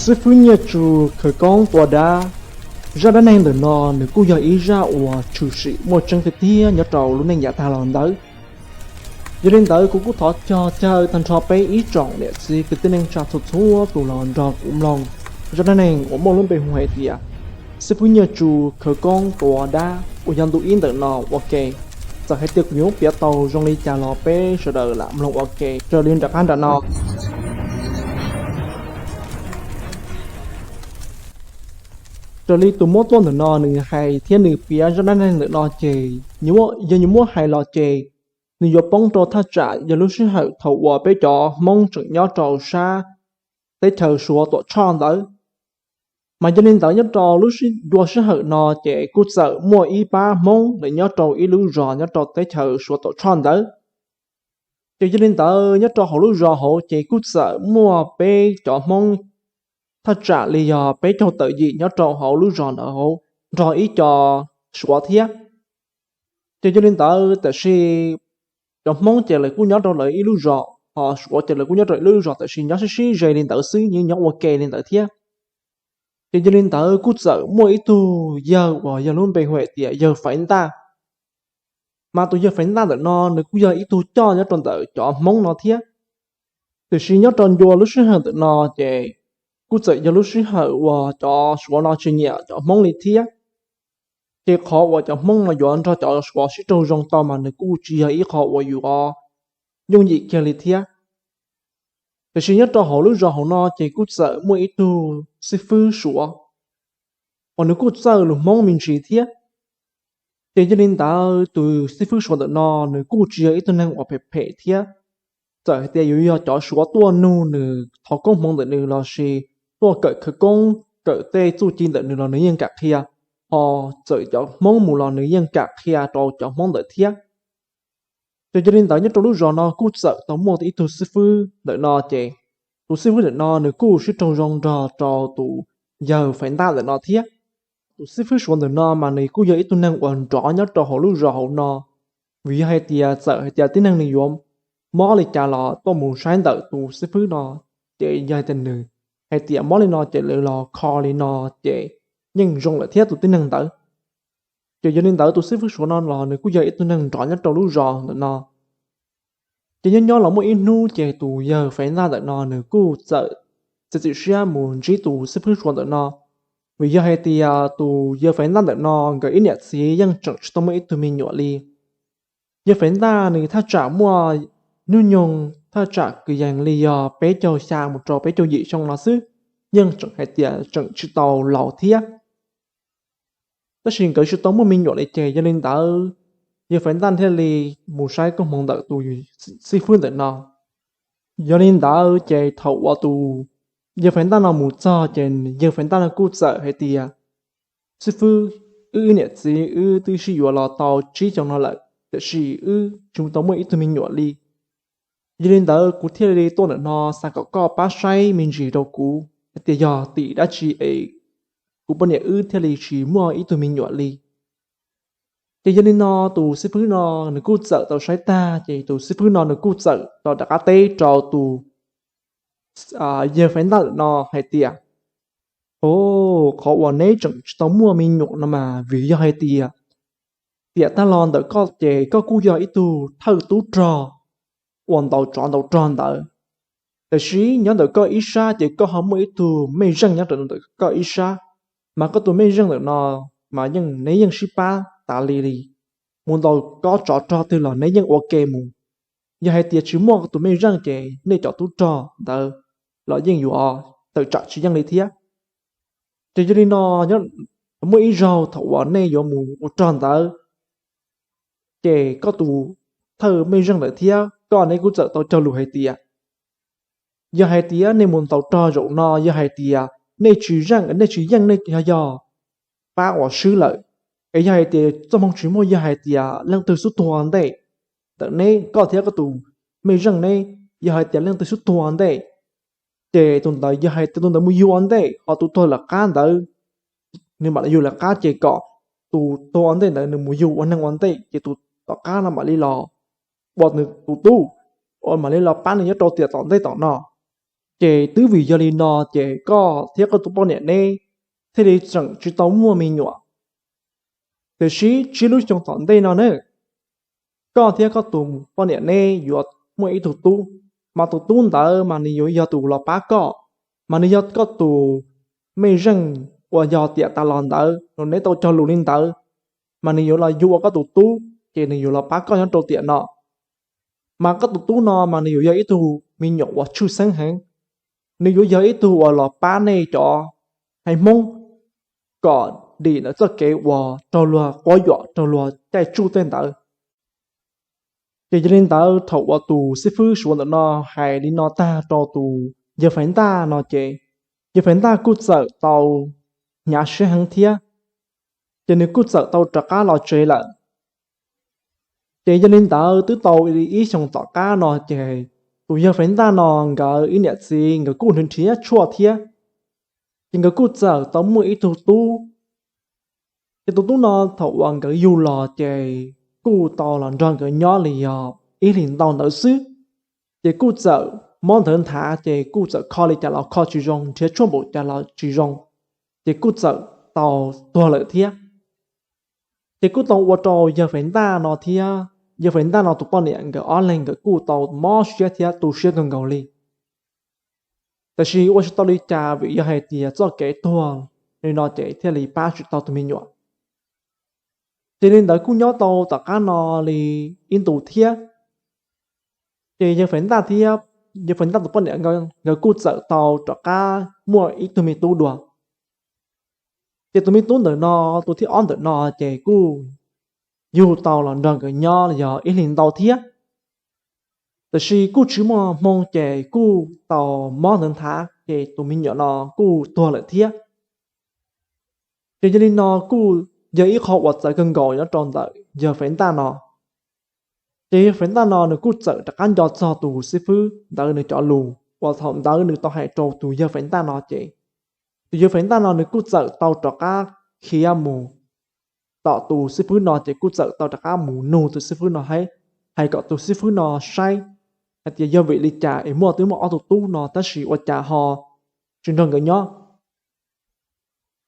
Xib fwb Nyiaj Tsu khawv koob tua dab. Zaj dab neeg ntawm no nws kuj yog ib zaj uas tshwm sim muaj tseeb tiag tiag nyob rau lub neej yav tag los ntawd. Yog li ntawd kuv kuj thov cog caw tag nrho peb ib tsoom niam txiv kwv tij neej tsa txhua txhua tus los nrog kuv mloog zaj dab neeg uas muaj lub npe hu hais tias xib fwb Nyiaj Tsu khawv koob tua dab uas yog ntu ib ntawm no ua ke. Txawm hais tias kuv yuav piav tau zoo li cas los peb sawv daws lam mloog ua ke raws li nram qab nram no. Raws li tus muab tuaj ntawm no nws hais thiab nws piav zaj dab neeg ntawm no ces yog nws muab hais los ces nws yuav poob rau thaj tsam yog lub sij hawm thaum uas peb cov Hmoob tseem nyob rau sab teb chaws Suav Tuam Tshoj ntawd. Mas yog li ntawd nyob rau lub sij, dua sij hawm no ces kuj txawm muaj ib pab Hmoob lawv nyob rau ib lub zos nyob rau teb chaws Suav Tuam Tshoj ntawd. Ces yog li ntawd nyob rau hauv lub zos hauv ces kuj txawm muaj peb cov Hmoob thaj tsam li yog peb caug tawm yim nyob rau hauv lub zos ntawd hauv nrog ib co Suav thiab. Ces yog li ntawd tab sis cov Hmoob ces lawv kuj nyob rau lawv ib lub zos, ho Suav ces lawv kuj nyob rau ib lub zos tab sis nyob sib sib ze li ntawd xwb, yeej nyob ua ke li ntawd thiab. Ces yog li ntawd kuj txawm muaj ib tug yawg uas yog lub npe hu hais tias yawg Faiv Ntaj. Mas tus yawg Faiv Ntaj ntawm no nws kuj yog ib tug coj nyob rau ntawm cov Hmoob no thiab. Tiam sis nyob rau ncua lub sij hawm ntawm no ces kuj txawm yog lub sij hawm uas cov Suav no tsis nyiam cov Hmoob li thiab. Ces qhov uas cov Hmoob no yuav nrog cov Suav sib raug zoo tau mas nws kuj tsis yog ib qho uas yuav yooj yim kiag li thiab. Tiam sis nyob rau hauv lub zos hauv no ces kuj txawm muaj ib tug xib fwb Suav uas nws kuj txawj lus Hmoob me ntsis thiab. Ces yog li ntawd tus xib fwb Suav ntawm no nws kuj tsis yog ib tug neeg uas phem phem thiab. Txawm hais tias yuav yog cov Suav tuaj nug nws thov koob hmoov ntawm nws lossis tuaj kawm khawv koob kawm tej txuj ci ntawm nws los nws yeej kam qhia, ho txawm cov Hmoob mus los nws yeej kam qhia rau cov Hmoob ntawd thiab. Ces yog li ntawd nyob rau lub zos no kuj txawm tau muaj ib tug xib fwb ntawm no ces tus xib fwb ntawm no nws kuj sib raug zoo nrog rau tus yawg Faiv Ntaj ntawm no thiab. Tus xib fwb Suav ntawm no mas nws kuj yog ib tug neeg uas nrov nyob rau hauv lub zos hauv no, vim yog hais tias txawm hais tias tib neeg nws yuav mob li cas los tuaj mus saib ntawm tus xib fwb no, ces yog hais tias nws hais tias mob li no ces lawv los kho li no ces yeej zoo lawm thiab tus tib neeg ntawd. Ces yog li ntawd tus xib fwb Suav no los nws kuj yog ib tug neeg nrov nyob rau lub zos ntawm no. Ces nyob nyob los muaj ib hnub ces tus yawg Faiv Ntaj ntawm no nws kuj txawm txiav txim siab mus ntsib tus xib fwb Suav ntawm no, vim yog hais tias tus yawg Faiv Ntaj ntawm no nkawd ib niam txiv yeej tseem tsis tau muaj ib tug me nyuam li. Yawg Faiv Ntaj nws thaj tsam muaj hnub nyoog thaj tsam kwv yees li yog peb caug xya mus rau peb caug yim xyoo no xwb, yeej tseem hais tias tseem tsis tau laus thiab. Tab sis nkawd tsis tau muaj me nyuam li ces yog li ntawd yawg Faiv Ntaj thiaj li mus saib koob hmoov ntawm tus xib fwb ntawm no. Yog li ntawd ces thaum uas tus yawg Faiv Ntaj no mus txog ces yawg Faiv Ntaj no kuj txawm hais tias, xib fwb, wb ib niam txiv wb twb sib yuav los tau tsib xyoo no lawm tiam sis wb tsis tau muaj ib tug me nyuam li. Yog li ntawd kuv thiaj li tuaj ntawm no xav kom koj pab saib me ntsis rau kuv hais tias yog tim dab tsi es kuv poj niam wb thiaj li tsis muaj ib tug me nyuam li. Ces yog li no tus xib fwb no nws kuj txawm tau saib tag ces tus xib fwb no nws kuj txawm tau rov qab teb rau tus yawg Faiv Ntaj ntawm no hais tias, o, qhov uas neb tseem tsis tau muaj me nyuam no mas vim yog hais tias tiam tag los ntawm koj ces koj kuj yog ib tug thawj tub rog uas ntaus tsov ntaus rog ntawd. Tiam sis nyob ntawm koj ib sab ces koj ho muaj ib tug mej zeej nyob rau ntawm koj ib sab, mas koj tus mej zeej ntawm no mas yeej neb yeej sib pab tas li li. Mus ntaus kob tsov rog twg los neb yeej ua ke mus. Yog hais tias tsis muaj tus mej zeej ces nej cov tub rog ntawd los yeej yuav tawm tsam tsis yeej li thiab. Ces yog li no, muaj ib zaug thaum uas nej yuav mus ua rog ntawd, ces koj tus thawj mej zeej ntawd thiab koj neb kuj txawm tau cog lus hais tias, yog hais tias nej mus ntaus rog zaum no yog hais tias nej tsis zeej, nej tsis yeej nej yog yog pab uas swb lawm. Es yog hais tias txoj hmoo tsis muaj yog hais tias leej twg xub tuag ua ntej ntawm neb, koj thiab koj tus mej zeej neb, yog hais tias leej twg xub tuag ua ntej, ces tus ntawd yog hais tias tus ntawd mus yug ua ntej ho tus tuag lawv qab ntawd, nws mam li yug lawv qab ces kom tus tuag ua ntej ntawd nws mus yug ua neeg ua ntej ces tus tom qab no mam li los ua nws tus tub, uas mam li los pab nws nyob rau tiam tom ntej tom no. Ces twb vim yog li no ces koj thiab koj tus poj niam neb thiaj li tseem tsis tau muaj me nyuam. Tiam sis tsib lub xyoo tom ntej no na, koj thiab koj tus poj niam neb yuav muaj ib tug tub, mas tus tub ntawd mas nws yuav yog tus los pab koj, mas nws yog koj tus mej zeej uas yog tiam tas los ntawd, neb tau cog lus li ntawd, mas nws yuav los yug ua koj tus tub ces nws yuav los pab koj nyob rau tiam no. Mas koj tus tub no mas nws yuav yog ib tug me nyuam uas tshwj xeeb heev, nws yuav yog ib tug uas los pab nej cov haiv Hmoob kom dim ntawm txoj kev uas raug luag quab yuam raug luag caij tsuj tej ntawd. Ces yog li ntawd thaum uas tus xib fwb Suav ntawm no hais li no tag rau tus yawg Faiv Ntaj no ces yawg Faiv Ntaj kuj txawm tau hnyav siab heev thiab, ces nws kuj txawm tau rov qab los tsev lawm. Ces yog li ntawd twb tau ib xyoos tom qab no ces tus yawg Faiv Ntaj no nkawd ib niam txiv nkawd kuj nrhiav tshuaj thiab, ces nkawd kuj txawm tau muaj ib tug tub. Ces tus tub no thaum uas nkawd yug los ces kuj tau los nrog nkawd nyob li yog ib hlis ntau ntawd xwb. Ces kuj txawm mob ntawd nthav ces kuj txawm kho li cas los kho tsis zoo, nrhiav tshuaj npaum cas los tsis zoo, ces kuj txawm tau tuag lawm thiab. Ces kuj tau ua rau yawg Faiv Ntaj no thiab yawg Faiv Ntaj no tus poj niam nkawd ob leeg nkawd kuj tau mob siab thiab tu siab kawg nkaus li. Tiam sis ua tsis tau li cas vim yog hais tias txoj kev tuag li no ces thiaj li pab tsis tau tus me nyuam. Ces li ntawd kuj nyob tau tom qab no li ib ntus thiab, ces yawg Faiv Ntaj thiab yawg Faiv Ntaj tus poj niam nkawd kuj txawm tau rov qab muaj ib tug me tub dua. Ces tus me tub ntawm no, tus thib ob ntawm no ces kuj yug tau los nrog nkawd nyob yog ib hlis ntau thiab. Tiam sis kuj tsis muaj hmoo ces kuj tau mob ntawd nthav ces tus me nyuam no kuj tuag lawm thiab. Ces yog li no kuj yog ib qho uas txawv kawg nkaus nyob rau ntawm yawg Faiv Ntaj no. Ces yawg Faiv Ntaj no nws kuj txawm rov qab nco txog tus xib fwb ntawd nws cov lus uas thaum ntawd nws tau hais rau tus yawg Faiv Ntaj no ces tus yawg Faiv Ntaj no nws kuj txawm tau rov qab khiav mus tom tus xib fwb no ces kuj txawm tau rov qab mus nug tus xib fwb no hais, hais kom tus xib fwb no saib hais tias yog vim li cas es muaj twb muaj ob tug tub no tab sis ua cas ho tsis nrog nkawd nyob.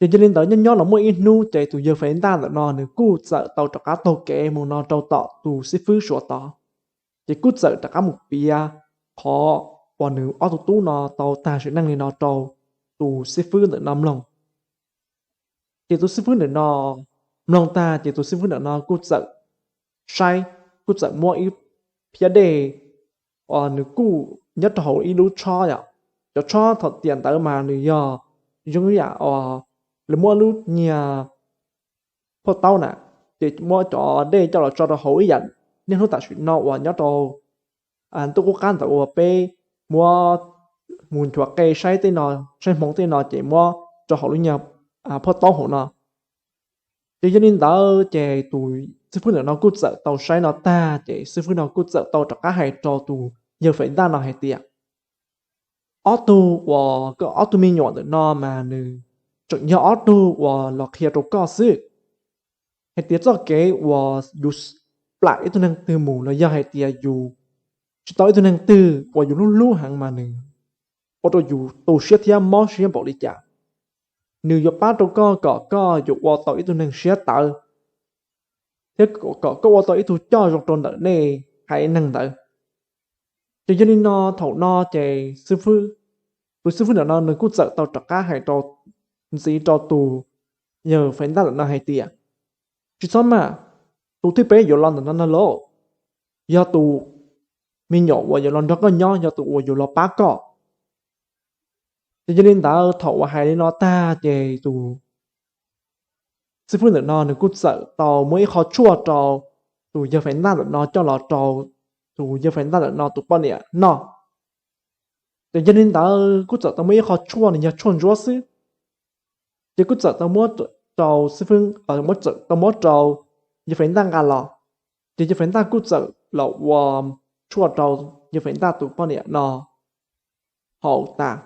Ces yog li ntawd nyob nyob los muaj ib hnub ces tus yawg Faiv Ntaj ntawm no nws kuj txawm tau rov qab taug kev mus no rau tom tus xib fwb Suav tod. Ces kuj txawm rov qab mus piav qhov uas nws ob tug tub no tau tag sim neej li no rau tus xib fwb ntawm no mloog. Ces tus xib fwb ntawm no mloog tag ces tus xib fwb ntawm no kuj txawm saib, kuj txawm muab ib phiab dej uas nws kuj nyob rau hauv ib lub tshob yom. Cov tshob thaum tiam ntawd mas nws yog zoo ib yam uas lawv muab lub nyiag phaj taub na, ces muab cov dej coj los tso rau hauv ib yam niaj hnub tam sim no uas nyob rau ntuj qub qab ntawd uas peb muab mus nchuav qe saib tej no, saib hmoov tej no ces muab rau hauv lub nyiag phaj taub hauv no. Ces yog li ntawd ces tus xib fwb ntawm no kuj txawm tau saib no tag ces xib fwb no kuj txawm tau rov qab hais rau tus yawg Faiv Ntaj no hais tias ob tug uas, ob tug me nyuam ntawm no mas nws tseem yog ob tug uas los qhia rau koj xwb, hais tias txoj kev uas yus plam ib tug neeg twg mus los yog hais tias yus tsis tau ib tug neeg twg uas yus hlub hlub heev mas nws ua rau yus tu siab thiab mob siab npaum li cas. Nws yuav pab rau koj kom koj yuav ua tau ib tug neeg siab tawv thiab kom koj ua tau ib tug coj zoo rau ntawm nej haiv neeg ntawd. Ces yog li no thaum no ces tus xib fwb ntawm no nws kuj txawm tau rov qab hais rau, ntxiv rau tus yawg Faiv Ntaj ntawm no hais tias tsis txhob maj, tus thib peb yuav los ntawm no no lauj, yog tus me nyuam uas yuav los nrog koj nyob, yog tus uas yuav los pab koj. Ces yog li ntawd thaum uas hais li no tag ces tus xib fwb ntawm no nws kuj txawm tau muab ib qho tshuaj rau tus yawg Faiv Ntaj ntawm no coj los rau tus yawg Faiv Ntaj ntawm no tus poj niam noj. Ces yog li ntawd kuj txawm tau muab ib qho tshuaj nws yog tshuaj ntsuab xwb, ces kuj txawm tau muab rau xib fwb, tau muab rau yawg Faiv Ntaj nqa los. Ces yawg Faiv Ntaj kuj txawm los ua tshuaj rau yawg Faiv Ntaj tus poj niam no haus tas.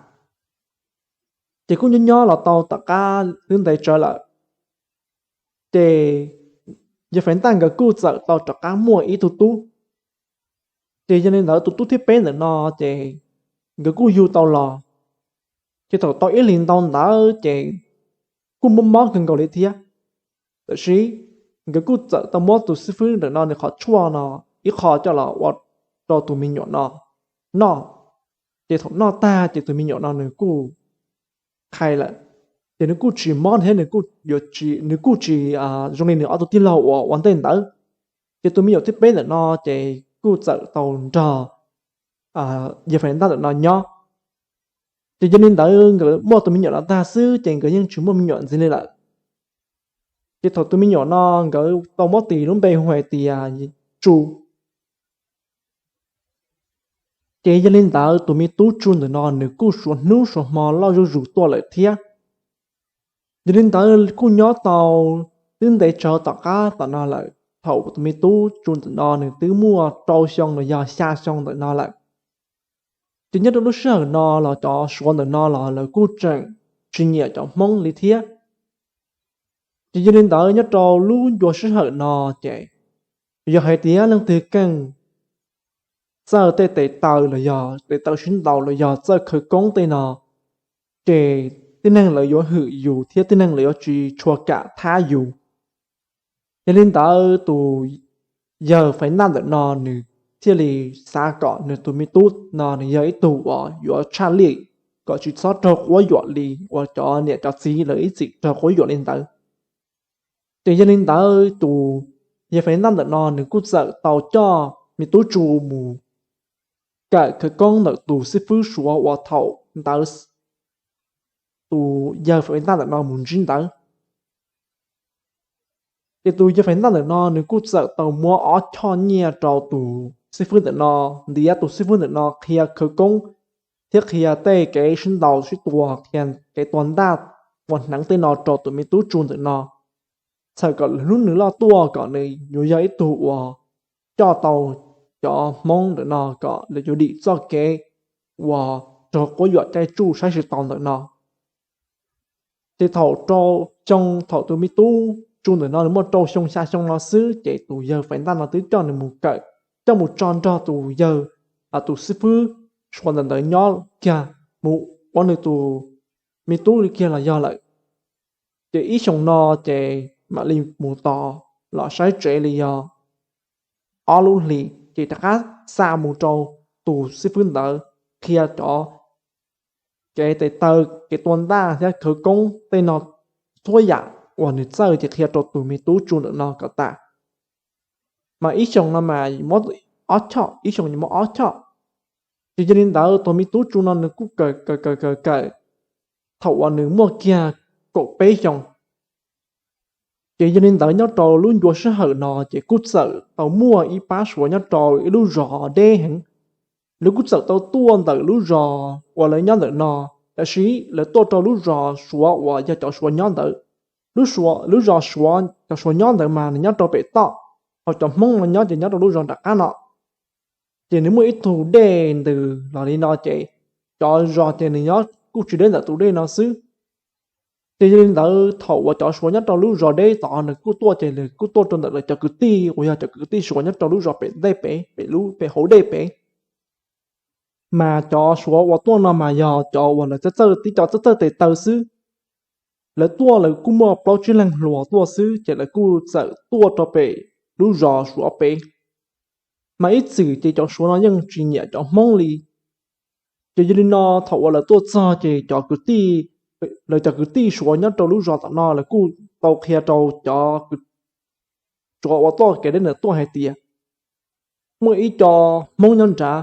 Ces kuj nyob nyob los tau tom qab twb ntev tsawv lawm, ces yawg Faiv Ntaj nkawd kuj txawm tau rov qab muaj ib tug tub. Ces yog li ntawd tus tub thib peb ntawm no ces nkawd kuj yug tau los. Ces thaum tau ib hlis ntau ntawd ces kuj mob mob kawg nkaus li thiab. Tab sis nkawd kuj txawm tau muab tus xib fwb ntawm no nws qhov tshuaj no ib qho coj los ua rau tus me nyuam no noj. Ces thaum noj tag ces tus me nyuam no nws kuj qhia lawm, ces nws kuj tsis mob thiab nws kuj tsis zoo li nws ob tug tij laug uas ua ntej ntawd. Ces tus me nyuam thib peb ntawm no ces kuj txawm tau nrog yawg Fais Ntaj ntawm no nyob. Ces yog li ntawd nkawd muaj tus me nyuam no tag xwb ces nkawd yeej tsis muaj me nyuam ntxiv li lawm. Ces thaum tus me nyuam no nkawd tau muab tis lub npe hu hais tias Tsu. Ces yog li ntawd tus me tub Tsu ntawm no nws kuj suav hnub suav hmo loj zuj zus tuaj lawm thiab. Yog li ntawd kuj nyob tau twb ntev tsawv tom qab tom no lawm, thaum tus me tub Tsu ntawm no nws twb muaj rau xyoo los yog xya xyoo ntawm no lawm. Ces nyob rau lub sij hawm no los cov Suav ntawm no los lawv kuj tseem tsis nyiam cov Hmoob li thiab. Ces yog li ntawd nyob rau lub ncua sij hawm no ces yog hais tias leej twg keej txawj tej tes taw los yog tes taw sib ntaus los yog txawj khawv koob tej no, ces tib neeg lawv yuav hwm yus thiab tib neeg lawv yuav tsis tshua kam thab yus. Yog li ntawd tus yawg Fais Ntaj ntawm no nws thiaj li xav kom nws tus me tub no nws yog ib tug uas yuav tshaj lij, kom tsis txhob raug quab yuam li uas cov niam cov txiv lawv ib txwm raug quab yuam li ntawd. Ces yog li ntawd tus yawg Fais Ntaj ntawm no nws kuj txawm tau coj me tub Tsu mus kawm khawv koob ntawm tus xib fwb Suav uas thaum ntawd tus yawg Fais Ntaj ntawm no mus ntsib ntawd. Ces tus yawg Fais Ntaj ntawm no nws kuj txawm tau muab ob choj nyiaj rau tus xib fwb ntawm no, ntiav tus xib fwb ntawm no qhia khawv koob thiab qhia tej kev sib ntaus sib tua, qhia kev tua ntaj tua hneev tej no rau tus me tub Tsu ntawm no, txhawm kom hnub nws loj tuaj kom nws yuav yog ib tug uas coj tau cov Hmoob ntawm no kom lawv yuav dim txoj kev uas raug quab yuam caij tsuj saib tsis taus ntawm no. Ces thaum rau xyoo, thaum tus me tub Tsu ntawm no nws muaj rau xyoo xya xyoo no xwb ces tus yawg Fais Ntaj no twb coj nws mus kawm, coj mus tso nrog tus yawg, tus xib fwb Suav ntawm ntawd nyob kiag, mus ua nws tus me tub li kiag los yog lawm. Ces ib xyoos no ces mam li mus tos los saib tsev li yog ob lub hlis ces rov qab xa mus rau tus xib fwb ntawd qhia cov kev tes taw, kev tua ntaj thiab khawv koob tej no, txhua yam uas nws txawj ces qhia rau tus me tub Tsu ntawm no kom tas. Mas ib xyoos no mas ob choj, ib xyoos muaj ob choj. Ces yog li ntawd tus me tub Tsu no nws kuj kawm kawm kawm kawm kawm thaum uas nws muaj kiag kaum peb xyoos. Ces yog li ntawd nyob rau lub ncua sij hawm no ces kuj txawm tau muaj ib pab Suav nyob rau ib lub zos deb heev. Lawv kuj txawm tau tuaj ntawm lub zos uas lawv nyob ntawm no, tab sis lawv tuaj rau lub zos Suav uas yog cov Suav nyob ntawd. Lub zos Suav, cov Suav nyob ntawd mas nws nyob rau pem toj, ho cov Hmoob no nyob ces nyob rau lub zos nram qab no. Ces nws muaj ib tug dej ntws los li no ces cov zos ces nws nyob kuj tsis deb ntawm tus dej no xwb. Ces yog li ntawd thaum uas cov Suav nyob rau lub zos deb tod nws kuj tuaj ces nws kuj tuaj rau ntawm lawv cov kwv tij uas yog cov kwv tij Suav nyob rau lub zos pem ntej pem, pem lub pem hauv dej pem. Mas cov Suav uas tuaj no mas yog cov uas lawv txawj txawj, tib co txawj txawj tes taw xwb. Lawv tuaj lawv kuj muaj plaub tsib leeg hluas tuaj xwb ces lawv kuj txawm tuaj rau pem lub zos Suav pem. Mas ib txwm ces cov Suav no yeej tsis nyiam cov Hmoob li. Ces yog li no thaum uas lawv tuaj txog ces cov kwv tij, lawv cov kwv tij Suav nyob rau lub zos tom no lawv kuj tau qhia rau cov Suav uas tuaj kev deb ntawd tuaj hais tias muaj ib co Hmoob nyob nrad,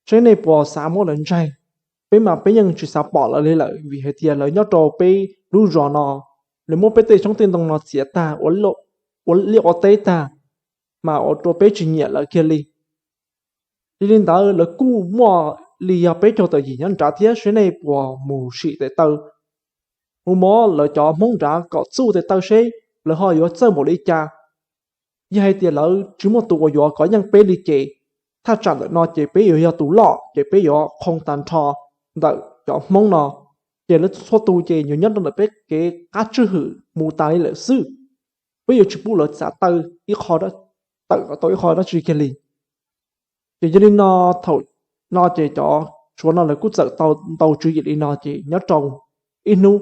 seb nej puas xav muab lawv ntsaig. Peb mas peb yeej tsis xav pom lawv li lawm vim hais tias lawv nyob rau peb lub zos no, lawv muab peb tej xyoob tej ntoo no txiav tag, ua liaj ua teb tag, mas ua rau peb tsis nyiam lawv kiag li. Yog li ntawd lawv kuj muaj li yog peb caug tawm yim nyob nrad thiab, seb nej puas mus sim tes taw, mus mov lawv cov Hmoob nrad kom txuj tes taw seb lawv ho yuav txawj npaum li cas. Yog hais tias lawv tsis muaj tus uas yuav kov yeej peb li ces thaj tsam ntawm no ces peb yuav yog tus loj ces peb yuav qhoo tag nrho ntawm cov Hmoob no, ces lawv txhua tus ces yuav nyob rau ntawm peb kev qab tswj hwm mus tas li lawm xwb. Peb yuav tsis pub lawv txav taw ib qho, tawm tau ib qho dab tsi kiag li. Ces yog li no thaum no ces cov Suav no lawv kuj txawm tau ntaus tswv yim li no ces nyob rau ib hnub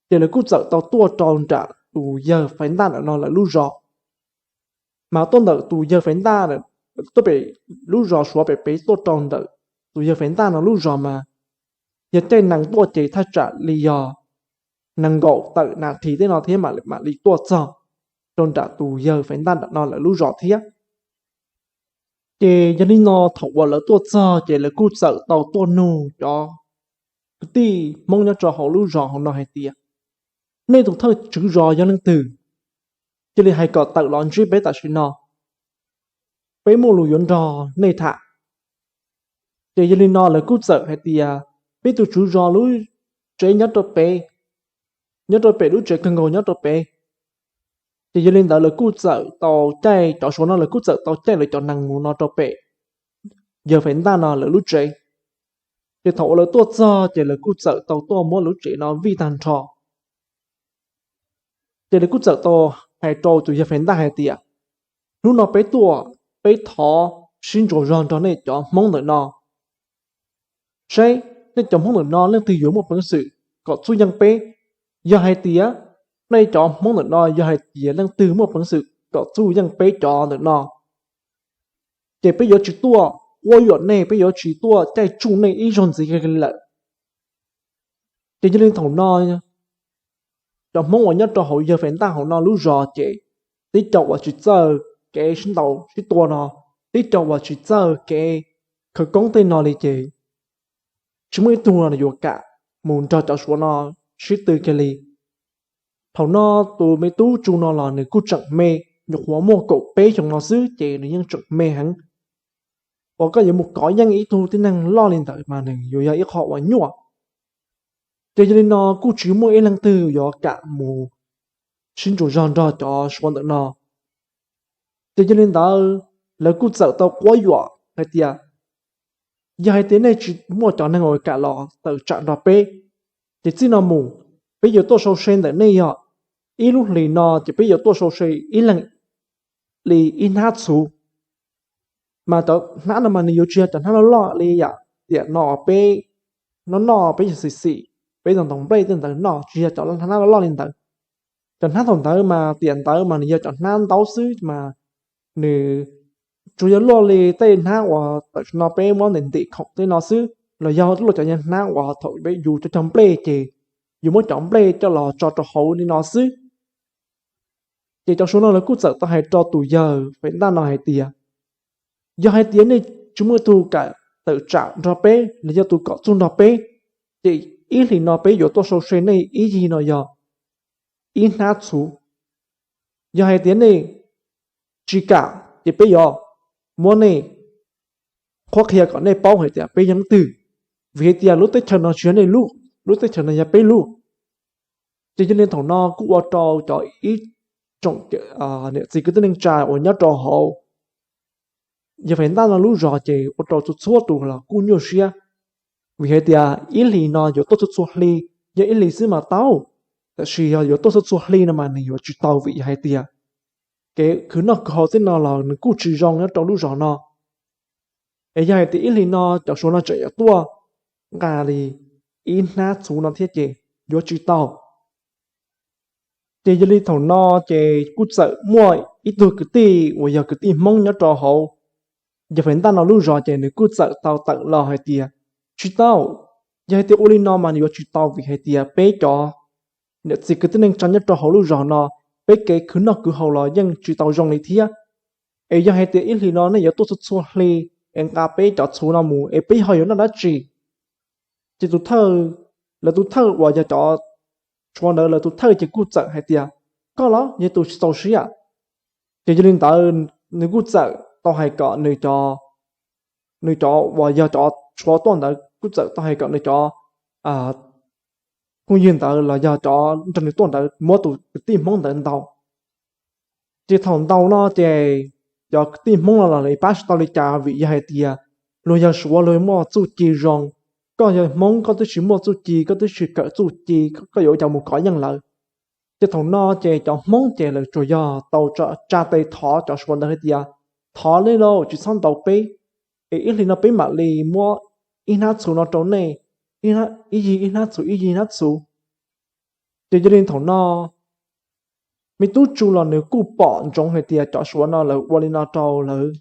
ces lawv kuj txawm tau tuaj rau nram tus yawg Faiv Ntaj ntawm no lawv lub zos. Mas tuaj ntawm tus yawg Faiv Ntaj, tuaj pem lub zos Suav pem pem tuaj rau ntawm tus yawg Faiv Ntaj no lub zos mas yog caij nees tuaj ces thaj tsam li yog nees nkaum tawm nas this tej no thiab mam li tuaj txog rau nram tus yawg Faiv Ntaj ntawm no lawv lub zos thiab. Ces yog li no thaum uas lawv tuaj txog ces lawv kuj txawm tau tuaj nug cov kwv tij Hmoob nyob rau hauv lub zos hauv no hais tias, nej tus thawj tswv zos yog leej twg? Cia li hais kom tawm los ntsib peb tam sim no, peb muaj lus yuav nrog nej tham. Ces yog li no lawv kuj txawm hais tias, peb tus tswv zos lub tsev nyob rau pem, nyob rau pem lub tsev kawg nkaus nyob rau pem. Ces yog li ntawd lawv kuj txawm tau caij, cov Suav no lawv kuj txawm tau caij lawv cov nees mus no rau pem yawg Faiv Ntaj no lawv lub tsev. Ces thaum uas lawv tuaj txog ces lawv kuj txawm tau tuaj muab lub tsev no vij tag nrho. Ces lawv kuj txawm tau hais rau tus yawg Faiv Ntaj hais tias, hnub no peb tuaj, peb thov sib ntsuas zog nrog nej cov Hmoob ntawm no, saib nej cov Hmoob ntawm no leej twg yuav muaj peev xwm kom txuj yeej peb. Yog hais tias nej cov Hmoob ntawm no yog hais tias leej twg muaj peev xwm kom txuj yeej peb cov ntawm no, ces peb yuav tsis tuaj quab yuam nej, peb yuav tsis tuaj caij tsuj nej ib zaug ntxiv kiag li lawm. Ces yog li thaum no cov Hmoob uas nyob rau hauv yawg Faiv Ntaj hauv no lub zos ces tib co uas tsis txawj kev sib ntaus sib tua no, tib co uas tsis txawj kev khawv koob tej no li ces tsis muaj ib tug yuav kam mus nrog cov Suav no sib tw kiag li. Thaum no tus me tub Tsu no los nws kuj tseem me, nyuam qhuav muaj kaum peb xyoos no xwb ces nws yeej tseem me heev. Uas koj yuav mus kov yeej ib tug tib neeg loj li ntawd mas nws yuav yog ib qho uas nyuaj. Ces yog li no kuj tsis muaj ib leej twg yuav kam mus sib ntsuas zog nrog cov Suav ntawm no. Ces yog li ntawd lawv kuj txawm tau quab yuam hais tias, yog hais tias nej tsis muaj cov neeg uas kam los tawm tsam nrog peb, ces txij no mus peb yuav tuaj sau se ntawm nej yog ib lub hlis no ces peb yuav tuaj sau se ib leeg li ib hnab txhuv. Mas cov hnab no mas nws yuav tsis yog cov hnab loj loj li yam tiam no peb noj noj peb yog xim xim, peb ntaus ntaus nplej tej ntawd noj, tsis yog cov hnab loj loj li ntawd. Cov hnab thaum ntawd mas tiam ntawd mas nws yog cov hnab ntaub xwb mas nws tsuas yog luaj li tej hnab uas tam sim no peb muab ntim ntim khoom tej no xwb, los yog luaj cov hnab uas thaum peb yus cov cog nplej ces yus muab cov nplej coj los tso rau hauv li no xwb. Ces cov Suav no lawv kuj txawm tau hais rau tus yawg Faiv Ntaj no hais tias, yog hais tias nej tsis muaj ib tug kam tawm tsam nrog peb los yog tus kom txuj nrog peb, ces ib hlis no peb yuav tuaj sau se nej ib yig no yog ib hnab txhuv. Yog hais tias nej tsis kam ces peb yuav muab nej qhuab qhia kom nej paub hais tias peb yog leej twg, vim hais tias lub teb chaws no tsis yog nej lub, lub teb chaws no yog peb lub. Ces yog li thaum no kuj ua rau cov ib tsoom niam txiv kwv tij neej tsa uas nyob rau hauv yawg Faiv Ntaj no lub zos ces ua rau txhua txhua tus los kuj nyuaj siab, vim hais tias ib hlis no yuav tuaj txhua txhua hli, yog ib hlis xwb mas tau, tab sis yog yuav tuaj txhua txhua hli no mas nws yuav tsis tau vim yog hais tias kev khwv noj khwv haus tej no los nws kuj tsis zoo nyob rau lub zos no. Es yog hais tias ib hlis no cov Suav no tseem yuav tuaj nqa li ib hnab txhuv no thiab ces yuav tsis tau. Ces yog li thaum no ces kuj txawm muaj ib tug kwv tij uas yog kwv tij Hmoob nyob rau hauv yawg Faiv Ntaj no lub zos ces nws kuj txawm tau tawm los hais tias, tsis tau, yog hais tias ua li no mas nws yuav tsis tau vim hais tias peb cov niam txiv kwv tij neej tsa nyob rau hauv lub zos no, peb kev khwv noj khwv haus los yeej tsis tau zoo li thiab. Es yog hais tias ib hlis no nej yuav tuaj txhua txhua hli es nqa peb cov txhuv no mus es peb ho yuav noj dab tsi? Ces tus thawj, lawv tus thawj uas yog cov Suav ntawd lawv tus thawj ces kuj txawm hais tias, koj los yog tus tsis txaus siab. Ces yog li ntawd nws kuj txawm tau hais kom nws cov, nws cov uas yog cov Suav tuaj ntawd kuj txawm tau hais kom nws cov phooj ywg ntawd los yog cov nrog nws tuaj ntawd muab tus kwv tij Hmoob ntawd ntaus. Ces thaum ntaus no ces cov kwv tij Hmoob no los lawv pab tsis tau li cas vim yog hais tias luag yog Suav luag muaj txuj ci zoo, koj yog Hmoob koj twb tsis muaj txuj ci, koj twb tsis kawm txuj ci, koj yuav ua cas mus kov yeej lawv? Ces thaum no ces cov Hmoob ces lawv tsuas yog tau tsa tes thov cov Suav ntawd hais tias, thov nej lauj tsis txhob ntaus peb, es ib hlis no peb mam li muab ib hnab txhuv no rau nej, ib yig ib hnab txhuv, ib yig hnab txhuv. Ces yog li thaum no me tub Tsu los nws kuj pom ntsoov hais tias cov Suav no lawv ua li no rau lawv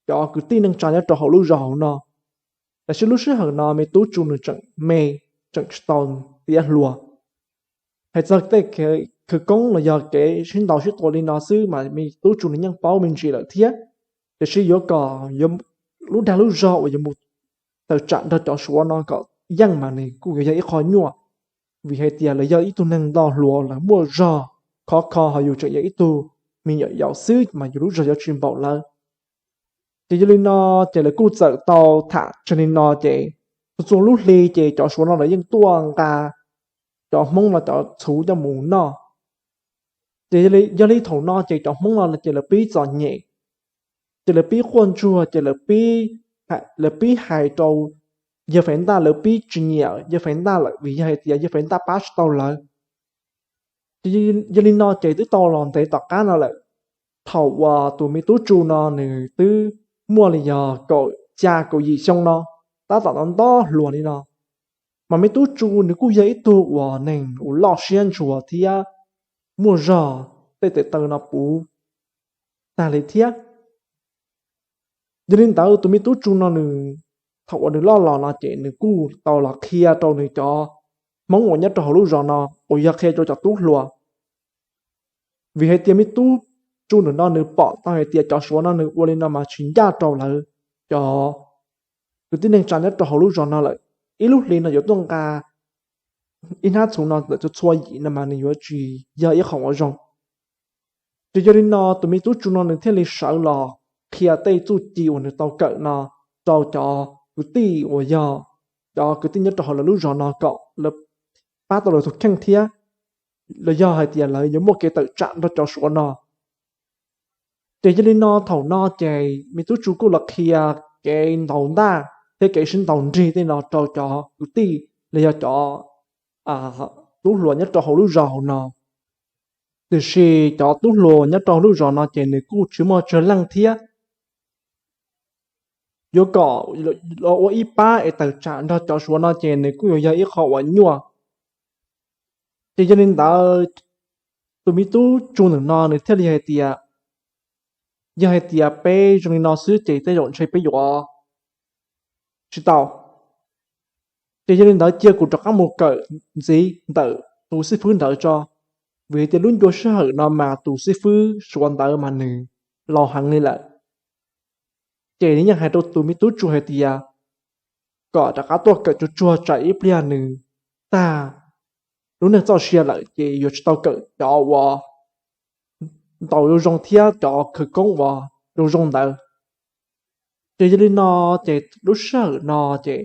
cov kwv tij neej tsa nyob rau hauv lub zos hauv no. Tab sis lub sij hawm no me tub Tsu nws tseem me, tseem tsis tau tiav hluas. Hais txog tej khawv koob los yog kev sib ntaus sib tua li no xwb mas me tub Tsu nws yeej paub me ntsis lawm thiab. Tiam sis yuav kom lub dag lub zog uas yuav mus tawm tsam nrog cov Suav no kom yeej mas nws kuj yuav yog ib qho nyuaj, vim hais tias lawv yog ib tug neeg ntau hluas, lawv muaj zog khov kho, ho yus tseem yog ib tug me nyuam yaus xwb mas yus lub zog yuav tsis npaum lawv. Ces yog li no ces lawv kuj txawm tau tham tseg li no ces txhua txhua lub hli ces cov Suav no lawv yeej tuaj nqa cov Hmoob no cov txhuv coj mus noj. Ces yog li thaum no ces cov Hmoob no ces lawv pib txom nyem, ces lawv pib quaj ntsuag, ces lawv pib hais rau yawg Faiv Ntaj, lawv pib tsis nyiam yawg Faiv Ntaj lawm vim yog hais tias yawg Faiv Ntaj pab tsis tau lawv. Ces yog li no ces twb tau los ntev tom qab no lawm, thaum uas tus me tub Tsu no nws twb muaj li yog kaum xya kaum yim xyoo no, tab tom nto nto hluas li no, mas me tub Tsu nws kuj yog ib tug uas neeg uas loj siab ntshua thiab muaj zog, tej tes taw no puv tag li thiab. Yog li ntawd tus me tub Tsu no nws, thaum uas nws loj los no ces nws kuj tau los qhia rau nws cov Hmoob uas nyob rau hauv lub zos no uas yog qhia rau cov tub hluas. Vim hais tias me tub Tsu nws no nws pom tau hais tias cov Suav no nws ua li no mas tsis ncaj rau lawv cov kwv tij neej tsa nyob rau hauv lub zos no lawm. Ib lub hli no yuav tuaj nqa ib hnab txhuv no lawm txhua txhua yim no mas nws yuav tsis yog ib qho uas zoo. Ces yog li no tus me tub Tsu no nws thiaj li sawv los qhia tej txuj ci uas nws tau kawm no rau cov kwv tij uas yog cov kwv tij nyob rau hauv lawv lub zos no kom lawv pab tau lawv tus kheej thiab, los yog hais tias lawv yuav muaj kev tawm tsam nrog cov Suav no. Ces yog li no thaum no ces me tub Tsu kuj los qhia kev ntaus ntaj thiab kev sib ntaus nrig tej no rau cov kwv tij los yog cov tub hluas nyob rau hauv lub zos hauv no. Tiam sis cov tub hluas nyob rau lub zos no ces nws kuj tsis muaj tsawg leej thiab. Yuav kom los ua ib pab es tawm tsam nrog cov Suav no ces nws kuj yuav yog ib qho uas nyuaj. Ces yog li ntawd tus me tub Tsu ntawm no nws thiaj li hais tias, yog hais tias peb zoo li no xwb ces tej zaum ntshe peb yuav tsis tau. Ces yog li ntawd cia kuv rov qab mus kawm ntxiv ntawm tus xib fwb ntawd tso, vim tias lub ncua sij hawm no mas tus xib fwb Suav ntawd mas nws laus heev li lawm. Ces nws yeej hais rau tus me tub Tsu hais tias kom rov qab tuaj kawm tsuag tsuag tsam ib pliag nws tag lub neej txoj sia lawm ces yuav tsis tau kawm cov uas ntaus zoo zoo thiab cov khawv koob uas zoo zoo ntawd. Ces yog li no ces lub sij hawm no ces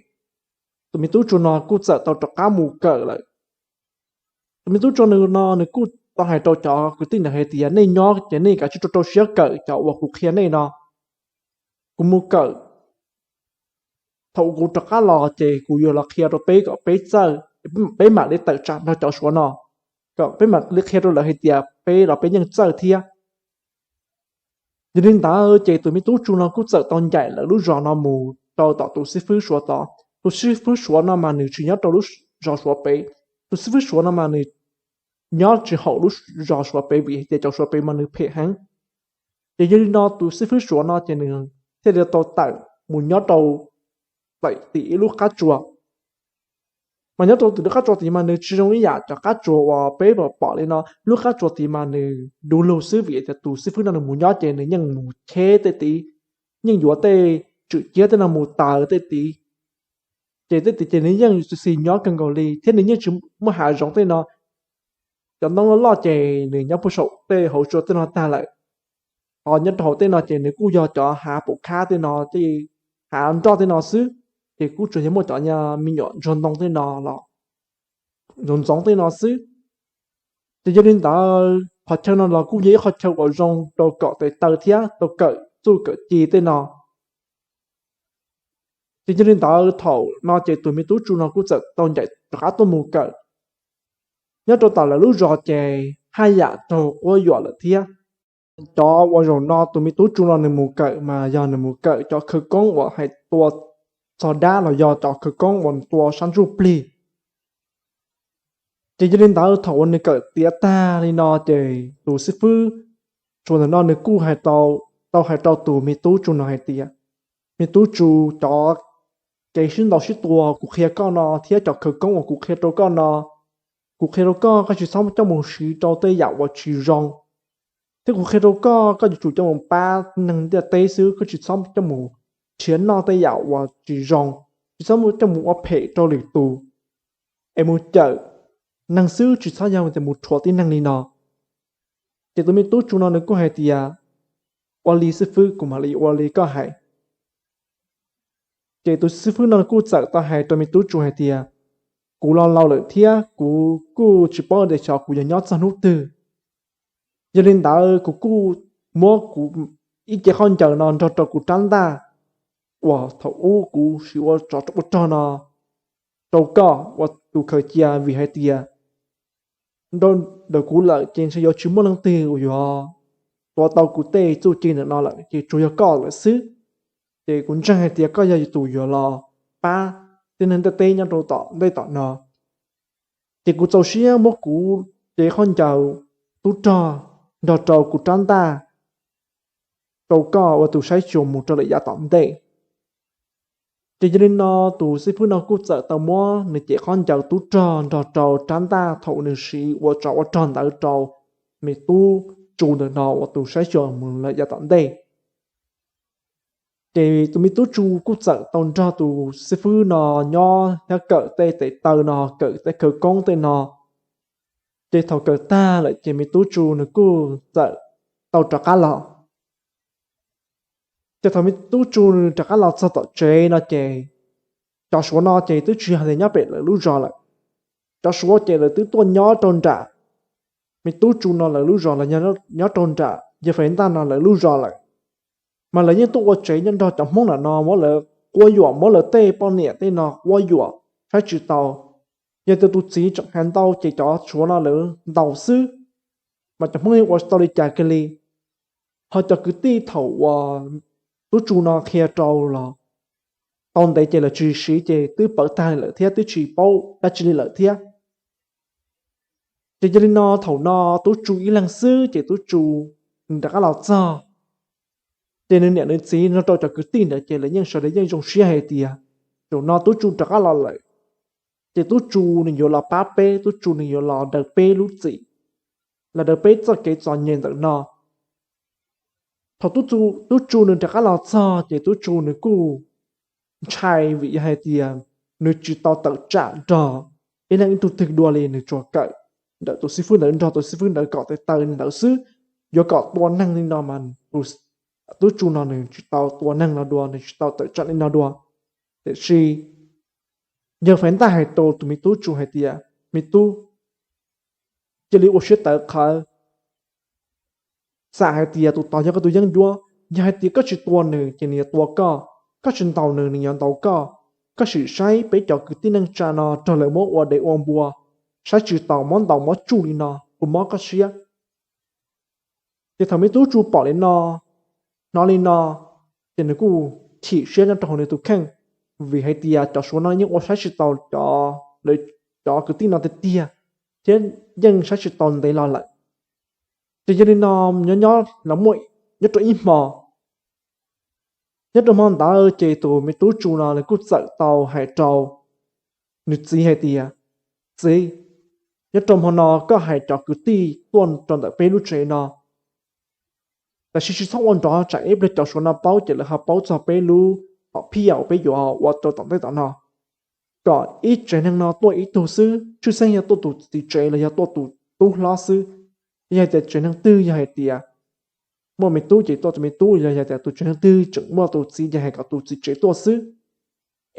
tus me tub Tsu no kuj txawm tau rov qab mus kawm lawm. Tus me tub Tsu no nws kuj tau hais rau cov kwv tij ntawd hais tias nej nyob ces nej kav tsij rau rau siab kawm cov uas kuv qhia nej no. Kuv mus kawm, thaum kuv rov qab los ces kuv yuav los qhia rau peb kom peb txawj, peb mam li tawm tsam nrog cov Suav no, kom peb mam li qhia rau lawv hais tias peb los peb yeej txawj thiab. Yog li ntawd ces tus me tub Tsu no kuj txawm tau ncaim lawv lub zos no mus rau tom tus xib fwb Suav tod. Tus xib fwb Suav no mas nws tsis nyob rau lub zos Suav pem. Tus xib fwb Suav no mas nws nyob tsis haum lub zos Suav pem vim hais tias cov Suav pem mas nws phem heev. Ces yog li no tus xib fwb Suav no ces nws thiaj li tau tawm mus nyob rau tim ib lub qab tsuas. Mas nyob rau tim lub qab tsuas tid mas nws tsis zoo ib yam cov qab tsuas uas peb pom li no, lub qab tsuas tid mas nws du lug xwb vim tias tus xib fwb no nws mus nyob ces nws yeej mus cheb tej tid, yeej yuav tej tswm ciab tej no mus taws tej tid. Ces tej tid ces nws yeej xis nyob kawg nkaus li thiab nws yeej tsis muaj hav zoov tej no. Cov ntoo loj loj ces nws nyob puag saum tej hauv tsua tej no tag lawm. Ho nyob rau hauv tej no ces nws kuj yog cov hav pum khab tej no, hav nroj tej no xwb, ces kuj tsuas yog muaj cov me nyuam ntsuag ntoo tej no los ntxoov ntxoov tej no xwb. Ces yog li ntawd qhov chaw no los kuj yog ib qhov chaw uas zoo rau kom tes taw thiab rau kawm txuj kawm ci tej no. Ces yog li ntawd thaum no ces tus me tub Tsu no kuj txawm tau ncaim rov qab tuaj mus kawm. Nyob rau tom lawv lub zos ces haj yam raug quab yuam lawm thiab. Cov uas zaum no tus me tub Tsu no nws mus kawm mas yog nws mus kawm cov khawv koob uas hais tua txog dab los yog cov khawv koob uas tua sab ntsuj plig. Ces yog li ntawd thaum uas nws kawm tiav tag li no ces tus xib fwb Tsu ntawm no nws kuj hais tau, tau hais rau tus me tub Tsu no hais tias, me tub Tsu, cov kev sib ntaus sib tua kuv qhia koj no thiab cov khawv koob uas kuv qhia rau koj no, kuv qhia rau koj, koj tsis txhob coj mus siv rau tej yam uas tsis zoo. Thiab kuv qhia rau koj, koj yuav tsum coj mus pab neeg ntiaj teb xwb, koj tsis txhob coj mus nrhiav noj tej yam uas tsis zoo, tsis txhob coj mus ua phem rau lwm tus, es mus cawm neeg xwb, tsis txhob yog tias mus rhuav tib neeg li no. Ces tus me tub Tsu no nws kuj hais tias, ua li xib fwb, kuv mam li ua li koj hais. Ces tus xib fwb no kuj txawm tau hais rau me tub Tsu hais tias, kuv los laus lawm thiab kuv kuj tsis paub tias xyov kuv yuav nyob txog hnub twg. Yog li ntawd kuv kuj muab kuv ib cev khaub ncaws no nrog rau kuv rab ntaj uas thaum ub kuv siv ua tsov ua rog no rau koj ua tus khaws cia, vim hais tias nrog ntawm kuv lawm ces ntshe yuav tsis muaj leej twg uas yuav tua tau kuv tej txuj ci ntawm no lawm, ces tsuas yog koj lawm xwb. Ces kuv ntseeg hais tias koj yog tus yuav los pab tib neeg ntiaj teb nyob rau tom ntej tom no. Ces kuv txaus siab muab kuv cev khaub ncaws tub rog nrog rau kuv rab ntaj rau koj ua tus saib xyuas mus rau lawm yav tom ntej. Ces yog li no tus xib fwb no kuj txawm tau muab nws cev khaub ncaws tub rog nrog rau rab ntaj thaum nws siv ua tsov ua rog ntawd rau me tub Tsu ntawm no ua tus saib xyuas mus lawm yav tom ntej. Ces tus me tub Tsu kuj txawm tau nrog tus xib fwb no nyob thiab kawm tej tes taw no, kawm tej khawv koob tej no. Ces thaum kawm tag lawm ces me tub Tsu nws kuj txawm tau rov qab los. Ces thaum me tub Tsu nws rov qab los txog tom tsev no ces cov Suav no ces twb tsis yog tias nyob pem lawv lub zos lawm. Cov Suav ces lawv twb tuaj nyob rau nram me tub Tsu no lawv lub zos los yog nyob rau nram yawg Fais Ntaj no lawv lub zos lawm. Mas lawv yeej tuaj ua tsev nyob nrog cov Hmoob ntawm no, muab lawv quab yuam, muab lawv tej poj niam tej no quab yuam saib tsis taus. Yog tias tus txiv tseem hais ntau ces cov Suav no lawv ntaus xwb, mas cov Hmoob yeej ua tsis tau li cas kiag li. Ho cov kwv tij thaum uas tub Tsu no qhia rau los tau ntev ces lawv tsis siv ces twb pawv tag li lawm thiab twb tsis paub dab tsi li lawm thiab. Ces yog li no thaum no tub Tsu ib leeg xwb ces tub Tsu nws rov qab los txog, ces nws niam nws txiv nrog rau cov kwv tij ntawd ces lawv yeej sawv daws yeej zoo siab hais tias zaum no tub Tsu rov qab los lawm, ces tub Tsu nws yuav los pab peb, tub Tsu nws yuav los daws peb lub txim, los daws peb txoj kev txom nyem ntawm no. Thaum tub Tsu nws rov qab los txog ces tub Tsu nws kuj ntshai vim yog hais tias nws tsis tau tawm tsam nrog ib leeg ib tug twg dua li, nws tsuas kawm ntawm tus xib fwb ntawd, nrog tus xib fwb ntawd kawm tes taw li ntawd xwb. Yuav kom tua neeg li no mas tub Tsu no nws tsis tau tua neeg no dua, nws tsis tau tawm tsam li no dua. Tiam sis yawg Fais Ntaj hais rau tus me tub Tsu hais tias, me tub, cia li ua siab tawv qhawv, xam hais tias tus tod yog koj tus yeeb ncuab, yog hais tias koj tsis tua nws ces nws yuav tua koj, koj tsis ntaus nws nws yuav ntaus koj. Koj sim saib peb cov kwv tij neej tsa no raug lawv muab ua dev ua npua, saib tsis taus, muab ntaus muab tsuj li no puas mob koj siab? Ces thaum me tub Tsu pom li no, hnov li no, ces nws kuj chim siab nyob rau hauv nws tus kheej, vim hais tias cov Suav no yeej ua saib tsis taus cov, lawv cov kwv tij no tiag tiag, thiab yeej saib tsis taus ntev los lawm. Ces yog li no, nyob nyob los muaj, nyob rau ib hmo, nyob rau hmo ntawd ces tus me tub Tsu no nws kuj txawm tau hais rau nws txiv hais tias, txiv, nyob rau hmo no koj hais cov kwv tij tuaj rau ntawm peb lub tsev no, tab sis tsis txhob ua nrov tsam ib pliag cov Suav no paub ces lawv ho paub txog peb lub hom phiaj uas peb yuav ua rau tom ntej tom no, kom ib tsev neeg no tuaj ib tug xwb, tshwj xeeb yog tuaj tus txiv tsev los yog tuaj tus tub hlob xwb. Yog hais tias tsev neeg twg yog hais tias muaj me tub ces tuaj tus me tub, yog hais tias tus tsev neeg twg tseem muaj tus txiv ces hais kom tus txiv tsev tuaj xwb.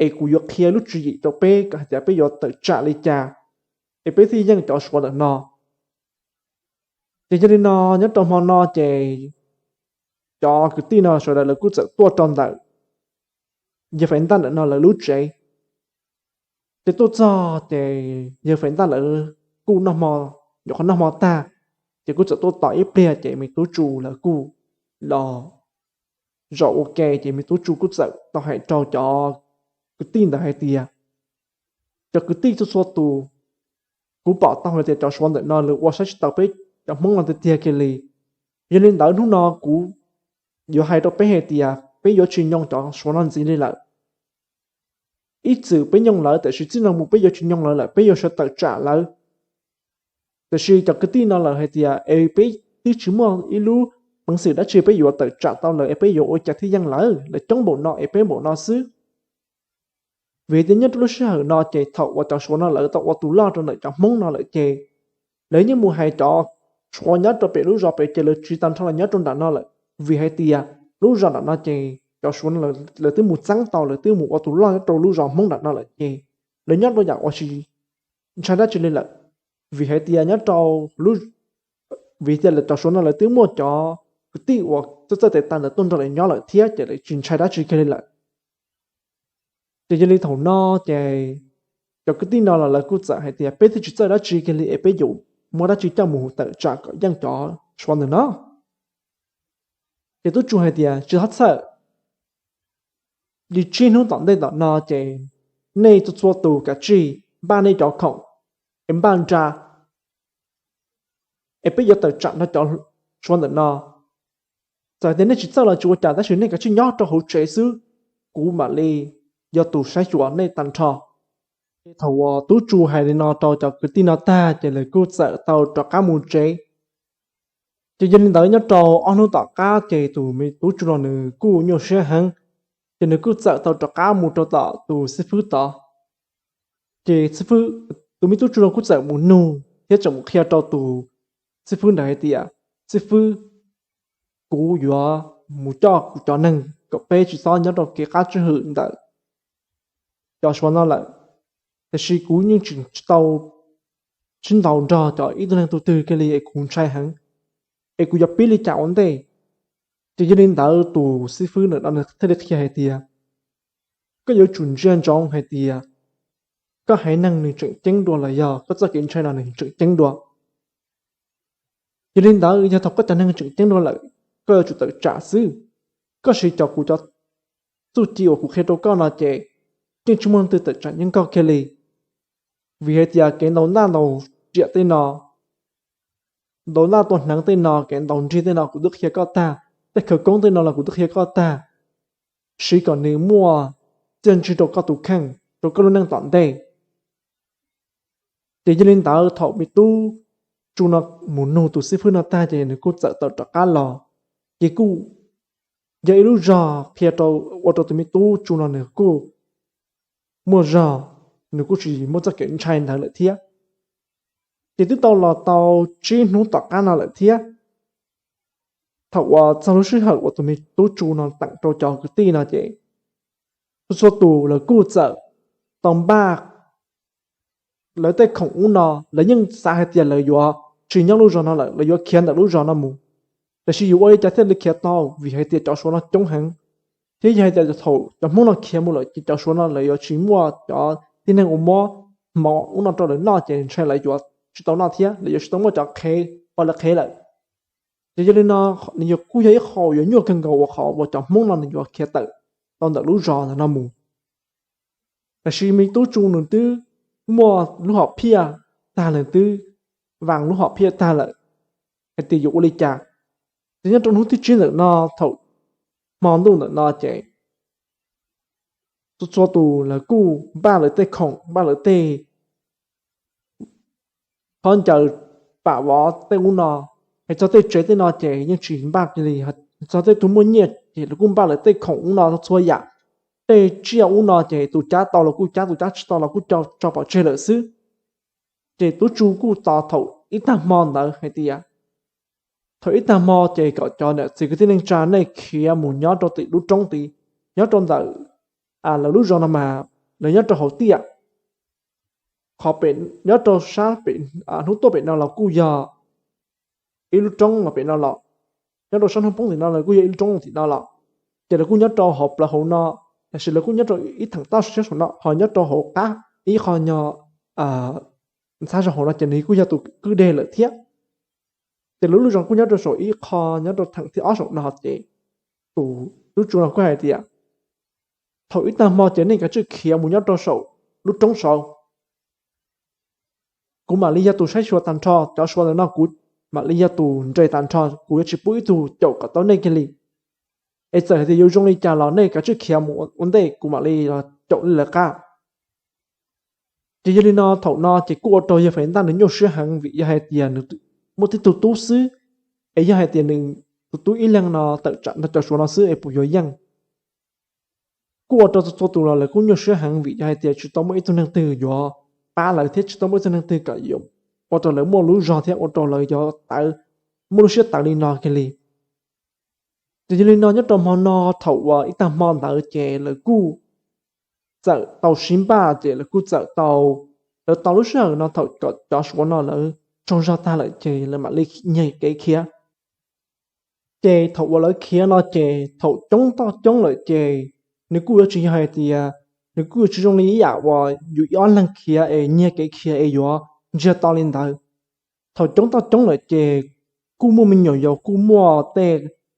Es kuv yuav qhia lub tswv yim rau peb kom hais tias peb yuav tawm tsam li cas, es peb thiaj yeej cov Suav ntawm no. Ces yog li no, nyob rau hmo no ces cov kwv tij no sawv daws lawv kuj txawm tuaj rau ntawm yawg Fais Ntaj ntawm no lawv lub tsev. Ces tuaj txog ces yawg Fais Ntaj lawv kuj noj hmo, nyuam qhuav noj hmo tag, Ces kuj txawm tuaj tos ib pliag ces me tub Tsu lawv kuj los zaum ua ke, ces me tub Tsu kuj txawm tau hais rau cov kwv tij ntawd hais tias, cov kwv tij txhua txhua tus, kuv pom tau hais tias cov Suav ntawm no lawv ua saib tsis taus peb cov Hmoob no tiag tiag kiag li. Yog li ntawd hnub no kuv yuav hais rau peb hais tias peb yuav tsis nyoo cov Suav no ntxiv li lawm. Ib txwm peb nyoo lawv, tiam sis txij no mus peb yuav tsis nyoo lawv lawm, peb yuav sawv tawm tsam lawv. Tiam sis cov kwv tij no lawv hais tias es peb twb tsis muaj ib lub peev xwm dab tsi peb yuav tawm tsam tau lawv, es peb yuav ua cas thiaj yeej lawv, lawv coob npaum no es peb npaum no xwb. Vim tias nyob rau lub sij hawm no ces thaum uas cov Suav no lawv tau ua tus loj rau ntawm cov Hmoob no lawm ces lawv yeej mus hais cov Suav nyob rau pem lub zos pem ces lawv tsiv tag nrho los nyob rau nram no lawm. Vim hais tias lub zos nram no ces cov Suav no lawv twb mus txeeb tau, lawv twb mus ua tus loj nyob rau lub zos Hmoob nram no lawm ces lawv nyob rau yam uas tsis ntshai dab tsi li lawm. Vim hais tias nyob rau, vim tias lawv cov Suav no lawv twb muaj cov kwv tij uas txawj txawj tes taw ntawd tuaj nrog lawv nyob lawm thiab ces lawv tsis ntshai dab tsi kiag li lawm. Ces yog li thaum no ces cov kwv tij no los lawv kuj txawm hais tias peb twb tsis txawj dab tsi kiag li es peb yuav muab dab tsi coj mus tawm tsam kom yeej cov Suav ntawm no. Ces tub Tsu hais tias tsis txhob txhawj, li tsib hnub tom ntej tom no ces nej txhua txhua tus kav tsij npaj nej cov khoom es npaj nra es peb yuav tawm tsam nrog cov Suav ntawm no. Txawm tias nej tsis txawj los tsis ua cas tab sis nej kav tsij nyob rau hauv tsev xwb, kuv mam li yog tus saib xyuas nej tag nrho. Ces thaum uas tub Tsu hais li no rau cov kwv tij no tag ces lawv kuj txawm tau rov qab mus tsev. Ces yog li ntawd nyob rau ob hnub tom qab ces tus me tub Tsu no nws kuj nyuaj siab heev, ces nws kuj txawm tau rov qab mus rau tom tus xib fwb tod. Ces tus me tub Tsu no kuj txawm mus nug thiab txawm mus qhia rau tus xib fwb ntawd hais tias, xib fwb, kuv yuav mus coj kuv cov neeg kom peb tsis txhob nyob rau kev qab tswj hwm ntawm cov Suav no lawm, tiam sis kuv yeej tseem tsis tau sib ntaus nrog cov ib tug neeg tus twg kiag li es kuv ntshai heev, es kuv yuav pib li cas ua ntej? Ces yog li ntawd tus xib fwb ntawm no thiaj li qhia hais tias, koj yuav tsum ntsia ntsoov hais tias koj haiv neeg nws tseem ceeb dua los yog koj txoj kev ntshai no nws tseem ceeb dua. Yog li ntawd yog thaum koj cov neeg tseem ceeb dua lawm, koj yuav tsum tawm tsam xwb. Koj siv cov kuv cov txuj ci uas kuv qhia rau koj no ces yeej tsis muaj leej twg tawm tsam yeej koj kiag li. Vim hais tias kev ntaus ntaj ntaus riam tej no, ntaus ntaj tua hneev tej no, kev ntaus nrig tej no kuv twb qhia koj tag, tej khawv koob tej no los kuv twb qhia koj tag, siv kom nws muaj txiaj ntsig rau koj tus kheej, rau koj lub neej tom ntej. Ces yog li ntawd thaum me tub Tsu no mus nug tus xib fwb no tag ces nws kuj txawm tawm rov qab los, ces kuj yog ib lub zog qhia rau, ua rau tus me tub Tsu no nws kuj muaj zog, nws kuj tsis muaj txoj kev ntshai ntawd lawm thiab. Ces twb tau los tau tsib hnub tom qab no lawm thiab. Thaum uas txog lub sij hawm uas tus me tub Tsu no teem rau cov kwv tij no ces txhua txhua tus lawv kuj txawm tau npaj lawv tej khoom ub no, lawv yeej xav hais tias lawv yuav tsis nyob lub zog no lawm, lawv yuav khiav ntawm lub zog no mus. Tiam sis yuav ua li cas thiaj li khiav tau, vim hais tias cov Suav no coob heev, thiab yog hais tias thaum cov Hmoob no khiav mus lawm ces cov Suav no lawv yuav tsis muaj cov tib neeg uas muab hmo ub no rau lawv noj ces ntshai lawv yuav tsis tau noj thiab, lawv yuav tsis tau muaj cov qhev ua lawv qhev lawm. Ces yog li no, nws yog kuj yog ib qho uas yuav nyuaj kawg nkaus uas qhov uas cov Hmoob no nws yuav khiav tawm tau ntawm lub zos ntawm no mus. Tiam sis me tub Tsu nws twb muaj lub hom phiaj tag, nws twb vas lub hom phiaj tag lawm hais tias yuav ua li cas. Ces nyob rau hnub thib tsib ntawm no, thaum hmo ntuj ntawm no ces txhua txhua tus lawv kuj npaj lawv tej khoom, npaj lawv tej qhov ncaws pam vov tej ub no, hais txog tej tsev tej no ces yeej tsis npaj kiag li. Txog tej tug muaj nyiaj ces lawv kuj npaj lawv tej khoom ub no txhua yam. Tej tsiaj ub no ces tus cab tau los kuj cab, tus cab tsis tau los kuj tso pov tseg lawm xwb. Ces tub Tsu kuj tos thaum ib tag hmo ntawd hais tias, thaum ib tag hmo ces kom cov niam txiv kwv tij neej tsa nej khiav mus nyob rau tim lub roob tid, nyob rau ntawm lawv lub zos no mas lawv nyob rau hauv tiaj. Qhov pem, nyob rau sab pem, hnub tuaj pem no los kuj yog ib lub roob los pem no los, nyob rau sab hnub poob tim no los kuj yog ib lub roob tim no los, ces lawv kuj nyob rau hauv plawv hauv no, tiam sis lawv kuj nyob rau ib theem toj siab saum no, ho nyob rau hauv qab ib qho nyog ntxhab zog hauv no ces nws kuj yog tus kwj deg lawm thiab. Ces lawv lub zos kuj nyob rau saum ib qho nyob rau theem thib ob saum no ces tus tub tsu no kuj hais tias, thaum ib tag hmo ces nej kav tsij khiav mus nyob rau saum lub roob saud, kuv mam li yog tus saib xyuas tag nrho cov suav ntawm no, kuv mam li yog tus nres tag nrho, kuv yuav tsis pub ib tug caum kom tau nej kiag li. Es txawm hais tias yuav zoo li cas los nej kav tsij khiav mus ua ntej, kuv mam li los caum nej lawv qab. Ces yog li no thaum no ces kuj ua rau yawg Fais Ntaj nws nyuaj siab heev vim yog hais tias nws muaj tib tug tub xwb, es yog hais tias nws tus tub ib leeg no tawm tsam nrog cov suav no xwb es puas yuav yeej. Kuj ua rau txhua tus los lawv kuj nyuaj siab heev vim yog hais tias tsis tau muaj ib tug neeg twg yuav pab lawv thiab tsis tau muaj ib tug neeg twg kom yuav ua rau lawv muaj lub zog thiab ua rau lawv yuav tawv, muaj lub siab tawv li no kiag li. Ces yog li no nyob rau hmo no thaum uas ib tag hmo ntawd ces lawv kuj txawm tau sib npaj ces lawv kuj txawm tau, lawv tau lub sij hawm no thaum cov suav no lawv tsaug zog tag lawm ces lawv mam li nyiag kev khiav. Ces thaum uas lawv khiav no ces thaum coob toj coob lawm ces nws kuj yuav tsis yog hais tias, nws kuj yuav tsis zoo li ib yam uas yus ib ob leeg khiav es nyiag kev khiav es yuav ntsiag to li ntawd. Thaum coob toj coob lawm ces kuj muaj me nyuam yaus kuj muaj tej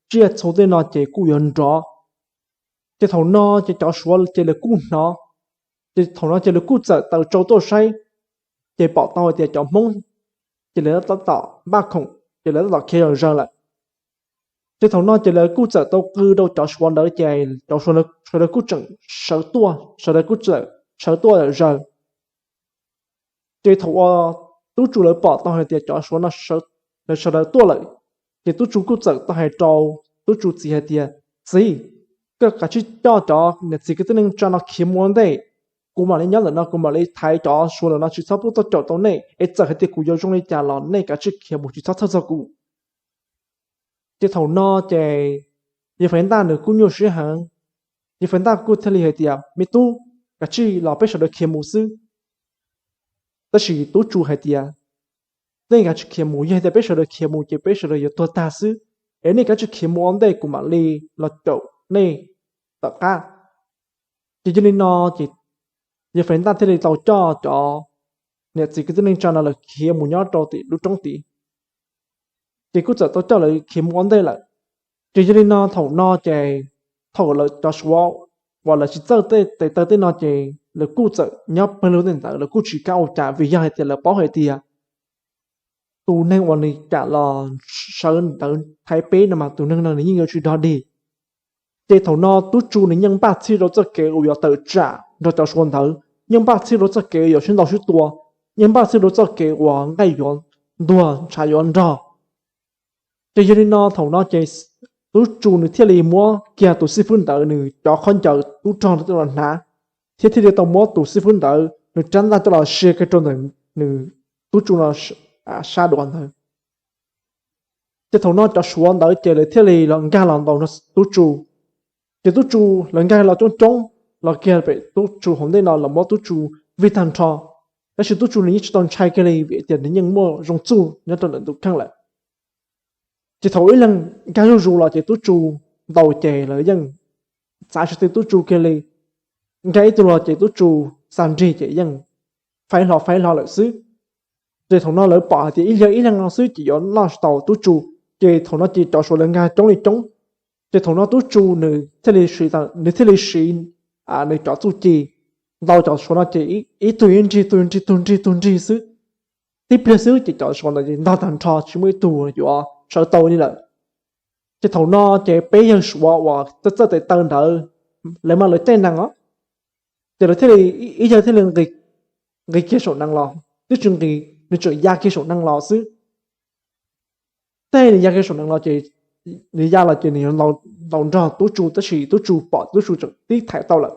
tsiaj txhu tej no ces kuj yuav nrov. Ces thaum no ces cov suav ces lawv kuj hnov, ces thaum no ces lawv kuj txawm taws tsau tuaj saib, ces pom tau hais tias cov Hmoob ces lawv tab tom npaj khoom ces lawv tab tom khiav zom zaws lawm. Ces thaum no ces lawv kuj txawm tau qw rau cov suav ntawd ces cov suav ntawd sawv daws kuj tseem sawv tuaj, sawv daws kuj txawm sawv tuaj zom zaws. Ces thaum uas tub tsu lawv pom tau hais tias cov suav no lawv sawv daws tuaj lawm, ces tub tsu kuj txawm tau hais rau tub tsu txiv hais tias, txiv, koj kav tsij coj cov niam txiv kwv tij neej tsa no khiav mus ua ntej, kuv mam li nyob ntawm no kuv mam li thaiv cov suav ntawm no tsis txhob pub tuaj caum tau nej, es txawm hais tias kuv yuav zoo li cas los nej kav tsij khiav mus tsis txhob txhawj txog kuv. Ces thaum no ces yawg Fais Ntaj nws kuj nyuaj siab heev, yawg Fais Ntaj kuj thiaj li hais tias, me tub, kav tsij los peb sawv daws khiav mus xwb. Tab sis tub tsu hais tias, nej kav tsij khiav mus, yog tias peb sawv daws khiav mus ces peb sawv daws yuav tuag tag xwb, es nej kav tsij khiav mus ua ntej kuv mam li los caum nej tom qab. Ces yog li no ces yawg Fais Ntaj thiaj li tau coj cov niam txiv kwv tij neej tsa no lawv khiav mus nyob rau tim lub roob tid. Ces kuj txawm tau coj lawv khiav mus ua ntej lawm. Ces yog li no thaum no ces thaum lawv cov suav uas lawv tsis txawj tej tes taw tej no ces lawv kuj txawm nyob pawg lug tej ntawd, lawv kuj tsis kam ua cas vim yog hais tias lawv paub hais tias tus neeg uas nws kam los sawv ntawd thaiv peb no mas tus neeg no nws yeej yuav tsis dog dig. Ces thaum no tub tsu nws yeej npaj txhij rau txoj kev uas yuav tawm tsam nrog cov suav ntawd, yeej npaj txhij rau txoj kev uas yuav sib ntaus sib tua, yeej npaj txhij rau txoj kev uas nqaij yuav ntuag ntshav yuav nrog. Ces yog li no thaum no ces tub tsu nws thiaj li muab kiag tus xib fwb ntawd nws cov khaub ncaws tub rog no coj los hnav, thiab thiaj li tau muab tus xib fwb ntawd nws rab ntaj coj los sia kiag rau ntawm nws tub tsu no sab duav ntawd. Ces thaum no cov suav ntawd ces lawv thiaj li los nkag los ntaus tub tsu. Ces tub tsu, lawv nkag los coob coob los kiag pem tub tsu hauv ntej no los muab tub tsu vij tag nrho. Tab sis tub tsu nws yeej tsis tau ntshai kiag li vim tias nws yeej muaj zoo txuj nyob rau ntawm tus kheej lawm. Ces thaum ib leeg nkag zuj zus los ces tub tsu ntaus ces lawv yeej txav tsis tau tub tsu kiag li. Nkag ib tug los ces tub tsu xa nrig ces yeej faib hlo faib hlo lawm xwb. Ces thaum no lawv pom hais tias ib leeg ib leeg no xwb ces yuav noj tsis tau tub tsu. Ces thaum no ces cov suav lawv nkag coob li coob. Ces thaum no tub tsu nws thiaj li siv, nws thiaj li siv nws cov txuj ci ntaus cov suav no ces ib tug ib nrig, tug nrig, tug nrig, tug nrig xwb. Tib pliag xwb ces cov suav ntawd ntog tag nrho tsis muaj ib tug yuav sawv tau li lawm. Ces thaum no ces peb yawg suav uas txawj txawj tes taw ntawd, lawv mas lawv caij nees os, ces lawv thiaj li, ib yawg thiaj li nqis kiag saum nees los, twb tsis nqis, nws tseem ya kiag saum nees los xwb. Tej nws ya kiag saum nees los ces, nws ya los ces nws yuav ntaus nrog tub tsu tab sis tub tsu pom tub tsu tseem tib thaiv tau lawm.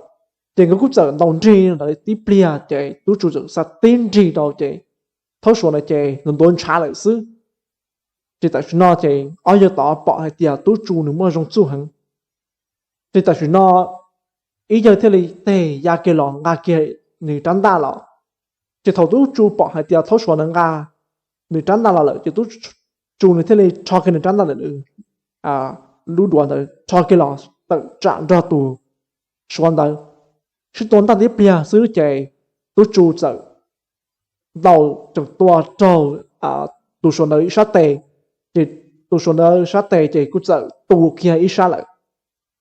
Ces nkawd kuj txawm ntaus nrig ntawd tib pliag ces tub tsu txawm xa tib nrig rau ces thaub suav ntawd ces nws ntuav ntshav lawm xwb. Ces tam sim no ces ob yawg tod pom hais tias tub tsu nws muaj zoo txuj heev. Ces tam sim no ib yawg thiaj li teg ya kiag los nqa kiag nws rab ntaj los. Ces thaum tub tsu pom hais tias thaub suav ntawd nqa nws rab ntaj los lawm ces tub tsu nws thiaj li rho kiag nws rab ntaj ntawm nws lub duav ntawd rho kiag los tawm tsam nrog tus suav ntawd. Sib tua ntaj tib pliag xwb ces tub tsu txawm ntaus tseem tua raug tus suav ntawd ib sab tes, Ces tus suav ntawd sab tes ces kuj txawm tu kiag ib sab lawm.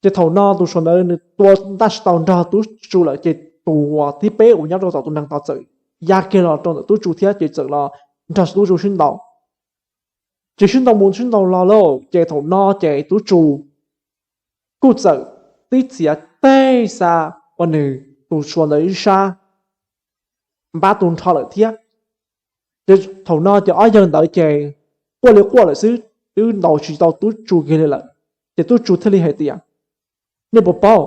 Ces thaum no tus suav ntawd nws tua ntaj tsis tau nrog Tub Tsu lawm ces tus uas thib peb uas nyob rau tom tus nees tod txawm ya kiag los rau ntawm Tub Tsu thiab ces txawm los nrog Tub Tsu sib ntaus. Ces sib ntaus mus sib ntaus los lauj, ces thaum no ces Tub Tsu kuj txawm tib txiav teg xa ua nws tus suav ntawd ib sab npab tu nrho lawm thiab. Ces thaum no ces ob yawg ntawd ces quaj li quaj lawm xwb, twb ntaus tsis tau Tub Tsu kiag li lawm. Ces Tub Tsu thiaj li hais tias, nej puas paub,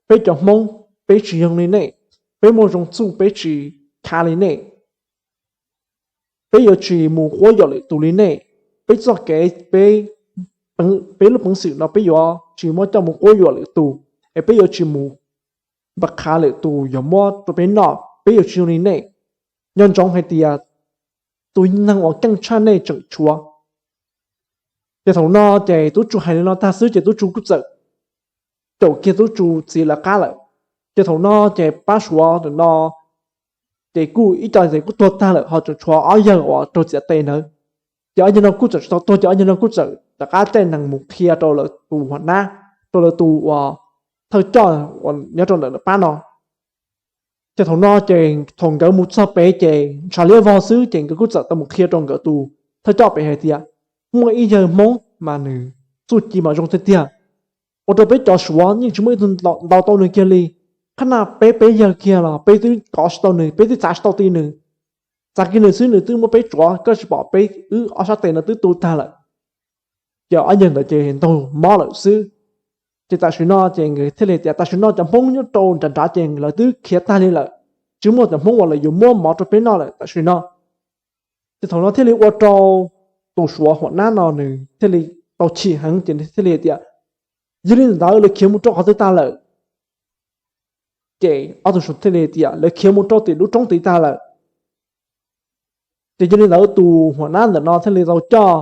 peb cov Hmoob peb tsis zoo li nej, peb muaj zoo txuj peb tsis khav li nej, peb yuav tsis mus quab yuam lwm tus li nej, peb txoj kev, peb lub peev xwm no peb yuav tsis muab coj mus quab yuam lwm tus, es peb yuav tsis mus npam qhav lwm tus yuav muab rau peb noj, peb yuav tsis zoo li nej. Nco ntsoov hais tias tus neeg uas keej tshaj nej tseem tshuav. Ces thaum no ces Tub Tsu hais li no tag xwb ces Tub Tsu kuj txawm caum kiag Tub Tsu txiv lawv qab lawm. Ces thaum no ces pab suav ntawm no ces kuj ib co ces kuj tuag tag lawm ho tseem tshuav ob yawg uas raug txiav tes ntawd. Ces ob yawg no kuj txawm tsis tau tuag ces ob yawg no kuj txawm rov qab caij nees mus qhia rau lawv tus huam nab, rau lawv tus uas thawj coj uas nyob rau ntawm lawv pab no. Ces thaum no ces thaum nkawd mus txog pem ces ntshav liab vog xwb ces nkawd kuj txawm tau mus qhia rau nkawd tus thawj coj pem hais tias, muaj ib yawg Hmoob mas nws txuj ci mas zoo tiag tiag, ua rau peb cov suav yeej tsis muaj ib tug ntaus tau nws kiag li. Qhab naj peb peb yawg kiag los peb twb kov tsis tau nws, peb twb txav tsis tau ti nws. Txav kiag nws xwb nws twb muab peb tsuav, koj tsis pom peb wb ob sab tes no twb tu tag lawm. Ces ob yawg ntawd ces ntaug mob lawm xwb. Ces tam sim no ces nkawd thiaj li tias tam sim no cov Hmoob nyob rau nram nrad ces lawv twb khiav tag li lawm, tsis muaj cov Hmoob uas lawv yuav muab mov rau peb noj lawm tam sim no. Ces thaum no thiaj li ua rau tus suav huam nab no nws thiaj li tau chim heev ces nws thiaj li tias, yog li ntawd lawv khiav mus rau qhov twg tag lawm? Ces ob tug suav thiaj li tias lawv khiav mus rau tim lub roob tid tag lawm. Ces yog li ntawd tus huam nab ntawm no thiaj li tau coj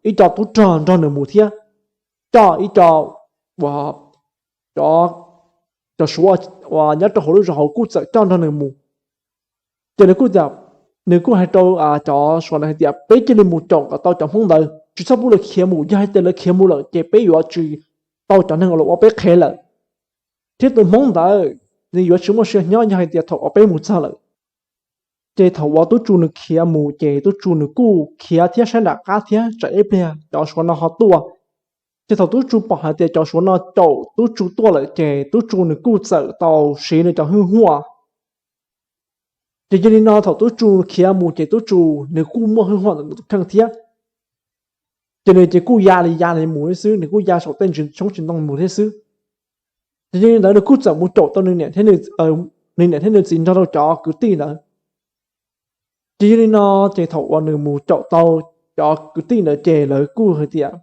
ib co tub rog nrog nws mus thiab, coj ib co uas cov, cov suav uas nyob rau hauv lub zos hauv kuj txawm coj nrog nws mus. Ces nws kuj tias, nws kuj hais rau cov suav ntawd hais tias peb cia li mus caum kom tau cov Hmoob ntawd, tsis txhob pub lawv khiav mus, yog hais tias lawv khiav mus lawm ces peb yuav tsis tau cov neeg uas los ua peb qhev lawm, thiab tus Hmoob ntawd nws yuav tsis muaj sia nyob yog hais tias thaum uas peb mus txog lawm. Ces thaum uas Tub Tsu nws khiav mus ces Tub Tsu nws kuj khiav thiab saib nram qab thiab tsam ib pliag cov suav no ho tuaj. Ces thaum Tub Tsu pom hais tias cov suav no caum Tub Tsu tuaj lawm ces Tub Tsu nws kuj txawm tau siv nws cov hwj huam. Ces yog li no thaum Tub Tsu khiav mus ces Tub Tsu nws kuj muaj hwj huam ntawm nws tus kheej thiab. Ces nws ces kuj ya li ya li mus thiab xwb, nws kuj ya saum tej ntsis tshoob tsis ntoo mus thiab xwb. Ces yog li ntawd nws kuj txawm mus caum tau nws niam thiab nws, nws niam thiab nws txiv nrog rau cov kwv tij ntawd. Ces yog li no ces thaum uas nws mus caum tau cov kwv tij ntawd ces lawv kuj hais tias,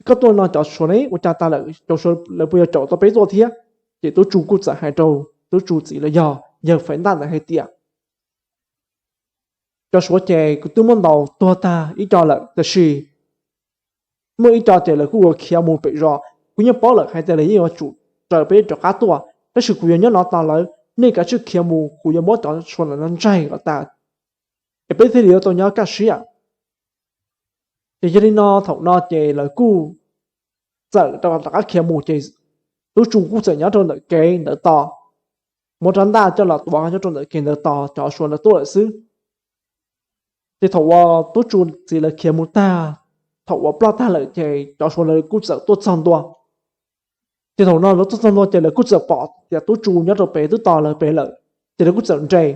koj tuaj no cov suav ne ua cas tas lawm, cov suav lawv puas yog caum tau peb tuaj thiab? Ces Tub Tsu kuj txawm hais rau Tub Tsu txiv los yog yawg Faiv Ntaj ntawd hais tias, cov suav ces kuv twb muab ntaus tuag tag ib co lawm, tab sis muaj ib co ces lawv kuj yuav khiav mus pem zos. Kuv yeej paub lawm hais tias lawv yeej yuav tsum raws peb rov qab tuaj, tab sis kuv yuav nyob no tos lawv. Nej kav tsij khiav mus, kuv yuav muab cov suav ntawm no ntsaig kom tas, es peb thiaj li yuav tau nyob kaj siab. Ces yog li no thaum no ces lawv kuj txawm rov qab khiav mus ces Tub Tsu kuj txawm nyob rau ntawm kev ntawd tos, muab rab ntaj coj los tuav nyob rau ntawm kev ntawd tos cov suav ntawd tuaj lawm xwb. Ces thaum uas Tub Tsu txiv lawv khiav mus tag, thaum uas ploj tag lawm ces cov suav lawv kuj txawm tuaj txog ntua. Ces thaum no lawv tuaj txog ntua ces lawv kuj txawm pom tias Tub Tsu nyob rau pem twb tos lawv pem lawm, ces lawv kuj txawm nres.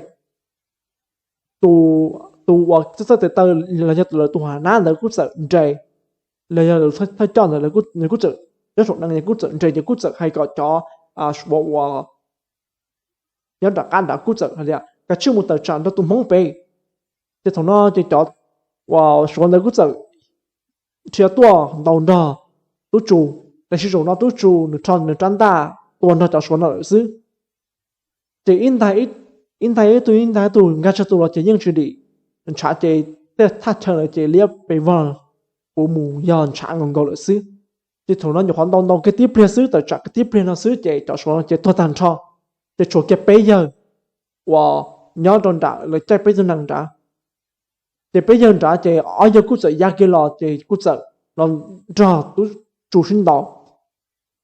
Tus, tus uas txawj tes taw los yog lawv tus huam nab ntawd kuj txawm nres, los yog lawv thawj coj ntawd nws kuj txawm nyob saum nees kuj txawm nres ces kuj txawm hais kom cov suav uas nyob nram qab nrad kuj txawm hais tias kav tsij mus tawm tsam nrog tus Hmoob pem. Ces thaum no ces cov uas suav ntawd kuj txawm dhia tuaj ntaus nrog Tub Tsu, tab sis zaum no Tub Tsu nws rho nws rab ntaj tua nrog cov suav no lawm xwb. Ces ib ntais ib tug ib ntais ib tug nkag tsawg tus los ces yeej tsis dim, ntshav ces tej thaj chaw ntawd ces liab pes vog puv mus yog ntshav nkaus nkaus lawm xwb. Ces thaum no nyuam qhuav ntaus ntaus kiag tib pliag xwb, tawm tsam kiag tib pliag no xwb ces cov suav no ces tuag tag nrho, ces tshuav kiag peb yawg uas nyob rau nram lawv caij peb tug nees nrad. Ces peb yawg nrad ces ob yawg kuj txawm ya kiag los ces kuj txawm los nrog tub Tsu sib ntaus.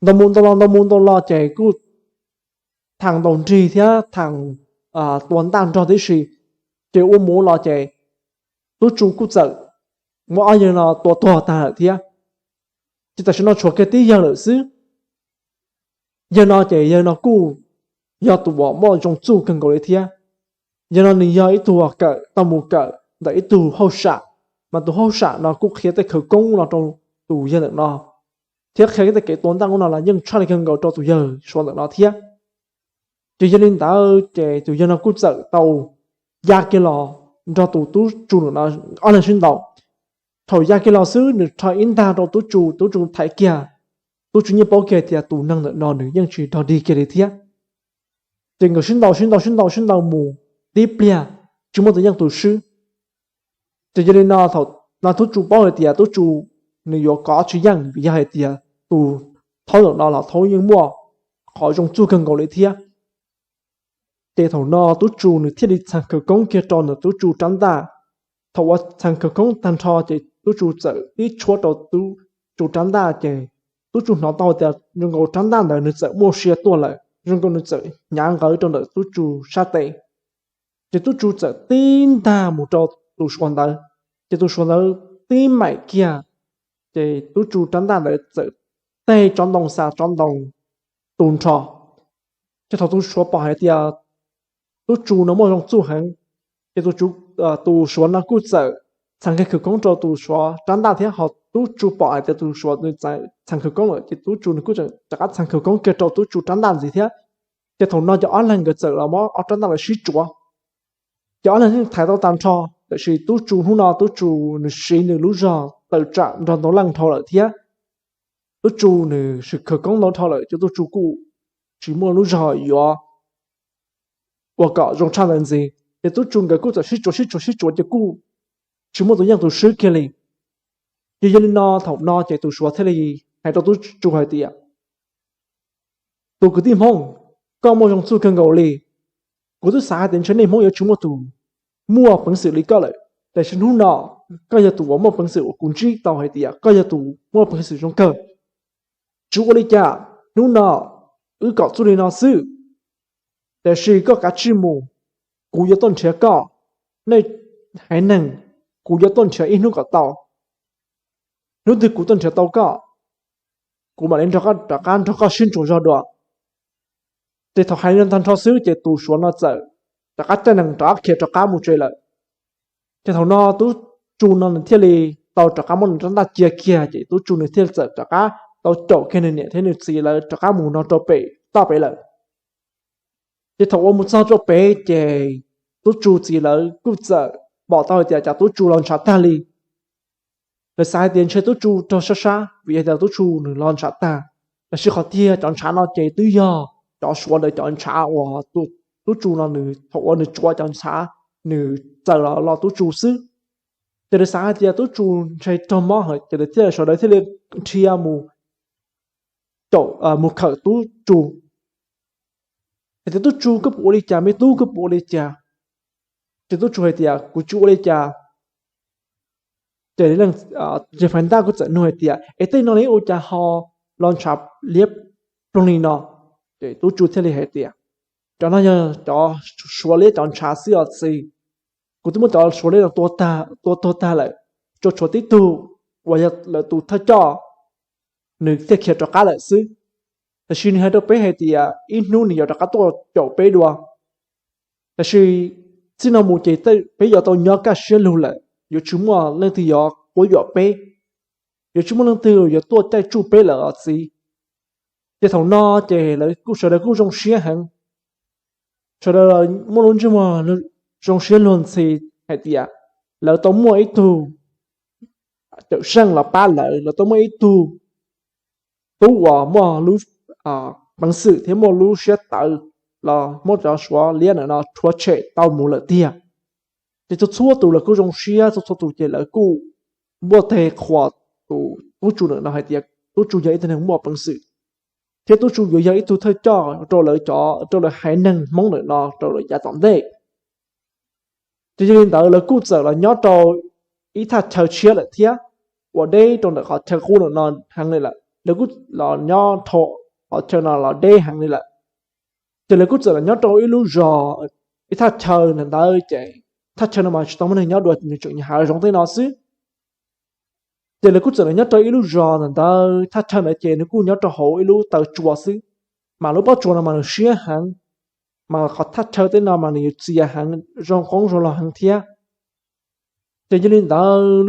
Ntaus mus ntaus los ntaus mus ntaus los ces kuj thaam ntaus nrig thiab thaam tua ntaj nrog tib si. Ces ua mus los ces tub Tsu kuj txawm muab ob yawg no tua tuag tag lawm thiab. Ces tam sim no tshuav kiag tib yawg lawm xwb. Yawg no ces yawg no kuj yog tus uas muaj zoo txuj kawg nkaus li thiab. Yawg no nws yog ib tug kawm tau mus kawm ntawm ib tug hauj sam, mas tus hauj sam no kuj qhia tej khawv koob no rau tus yawg ntawm no, thiab qhia tej kev tua ntaj no los yeej tshaj li kawg nkaus rau tus yawg Suav ntawm no thiab. Ces yog li ntawd ces tus yawg no kuj txawm tau ya kiag los nrog tus tub Tsu ntawm no ob leeg sib ntaus. Thaum ya kiag los xwb nws rho ib ntag rau tub Tsu, tub Tsu thaiv kiag. Tub Tsu yeej paub kiag tias tus neeg ntawm no nws yeej tsis dog dig kiag li thiab. Ces nkawd sib ntaus sib ntaus sib ntaus sib ntaus mus tib pliag tsis muaj tus yeej tus swb. Ces yog li no thaum no tub Tsu paub hais tias tub Tsu nws yuav kov tsis yeej vim yog hais tias tus thaub ntawm no los thaub yeej muaj qhov zoo txuj kawg nkaus li thiab. Ces thaum no tub Tsu nws thiaj li txhaj khawv koob kiag rau ntawm tub Tsu rab ntaj. Thaum uas txhaj khawv koob tag nrho ces tub Tsu txawm tib tshuab rau tub Tsu rab ntaj ces tub Tsu hnov tau tias zoo nkaus rab ntaj ntawd nws txawm muaj sia tuaj lawm, zoo nkaus nws txawm hnyav nqawv rau ntawm tub Tsu sab tes. Ces tub Tsu txawm tib ntag mus rau tus Suav ntawd, ces tus Suav ntawd tib maim kiag, ces tub Tsu rab ntaj ntawd txawm teg tsob ntoo xa tsob ntoo tu nrho. Ces thaum tus Suav pom hais tias tub Tsu no muaj zoo txuj heev, ces tus Suav no kuj txawm txhaj kiag khawv koob rau tus Suav rab ntaj thiab, ho tub Tsu pom hais tias tus Suav nws txhaj khawv koob lawm ces tub Tsu nws kuj rov qab txhaj khawv koob kiag rau tub Tsu rab ntaj ntxiv thiab. Ces thaum no ces ob leeg nkawd txawm los muab ob rab ntaj lawv sib tsuav. Ces ob leeg yeej thaiv tau tag nrho, tiam sis tub Tsu hnub no tub Tsu nws siv nws lub zog tawm tsam nrog ntau leej dhau lawm thiab. Tub Tsu nws sim khawv koob ntau dhau lawm ces tub Tsu kuj tsis muaj lub zog yuav ua kom zoo tshaj ntawd ntxiv, ces tub Tsu nkawd kuj txawm sib tsuav sib tsuav sib tsuav ces kuj tsis muaj tus yeej tus swb kiag li. Ces yog li no thaum no ces tus Suav thiaj li hais rau tub Tsu hais tias, tus kwv tij Hmoob, koj muaj zoo txuj kawg nkaus li. Kuv twb xav hais tias ntshe nej Hmoob yuav tsis muaj tus muaj peev xwm li koj lawm, tiam sis hnub no koj yog tus uas muaj peev xwm uas kuv ntsib tau hais tias koj yog tus muaj peev xwm zoo kawg. Tsis ua li cas, hnub no wb kom txuj li no xwb, tiam sis koj kav tsij mus, kuv yuav tuaj nrhiav koj. Nej haiv neeg, kuv yuav tuaj nrhiav ib hnub kom tau. Hnub twg kuv tuaj nrhiav tau koj, kuv mam li nrog koj rov qab nrog koj sib ntsuas zog dua. Ces thaum hais li no tag nrho xwb ces tus Suav no txawm rov qab caij nees rov qab khiav rov qab mus tsev lawm. Ces thaum no tub Tsu no nws thiaj li tau rov qab muab nws rab ntaj cia kiag ces tub Tsu nws thiaj li txawm rov qab tau caum kiag nws niam thiab nws txiv lawv rov qab mus no rau pem toj pem lawm. Ces thaum uas mus txog rau pem ces tub Tsu txiv lawv kuj txawm pom tau hais tias cas tub Tsu los ntshav tag li. Lawv xav hais tias ntshe tub Tsu raug sab sab vim hais tias tub Tsu nws los ntshav tag, tab sis qhov tiag cov ntshav no ces twb yog cov Suav ntawd cov ntshav uas tub Tsu no nws thaum uas nws tsuav cov ntshav nws txaws los los tub Tsu xwb. Ces lawv xav hais tias tub Tsu ntshe raug mob heev ces lawv thiaj sawv daws thiaj li nrhiav mus caum mus khawm tub Tsu. Hais tias tub Tsu koj puas ua li cas, me tub koj puas ua li cas? Ces tub Tsu hais tias kuv tsis ua li cas. Ces leej fais ntaj kuj txawm nug hais tias es tej no li ua cas ho los ntshav liab ploog li no? Ces tub Tsu thiaj li hais tias cov no yog cov Suav liab cov ntshav xwb os txiv. Kuv twb muab cov Suav liab no tua tuag tag lawm, tsuas tshuav tib tug uas yog lawv tus thawj coj, nws thiaj khiav rov qab lawm xwb. Tab sis nws hais rau peb hais tias ib hnub nws yuav rov qab tuaj caum peb dua. Tab sis txij no mus ces peb yuav tau nyob kaj siab lug lawm, yuav tsis muaj leej twg yuav quab yuam peb, yuav tsis muaj leej twg yuav tuaj caij tsuj peb lawm os txiv. Ces thaum no ces lawv kuj sawv daws kuj zoo siab heev, sawv daws muaj lub ntsej muag zoo siab luag ntxhi hais tias lawv tau muaj ib tug cawm seej los pab lawv, lawv tau muaj ib tug tub uas muaj lub peev xwm thiab muaj lub siab tawv los muab cov Suav liab ntawm no rhuav tshem tau mus lawm tiag. Ces txhua txhua tus lawv kuj zoo siab, txhua txhua tus ces lawv kuj npuaj teg qhuas tus tub Tsu ntawm no hais tias tub Tsu yog ib tug neeg muaj peev xwm, thiab tub Tsu yuav yog ib tug thawj coj rau lawv cov, rau lawv haiv neeg Hmoob ntawm no rau lawv yav tom ntej. Ces yog li ntawd lawv kuj txawm los nyob rau ib thaj chaw tshiab lawm thiab, uas deb rau ntawm qhov chaw qub no heev li lawm. Lawv kuj los nyob rau qhov chaw no los deb heev li lawm. Ces lawv kuj txawm los nyob rau ib lub zos, ib thaj chaw ntawd ces thaj chaw no mas tsis tau muaj neeg nyob dua, nws tseem nyob hav zoov tej no xwb. Ces lawv kuj txawm los nyob rau ib lub zos ntawd, thaj chaw ntawd ces nws kuj nyob rau hauv ib lub taw tsua xwb, mas lub pob tsuas no mas nws siab heev, mas qhov thaj chaw tej no mas nws yuav txias heev, zoo qoob zoo loo heev thiab. Ces yog li ntawd,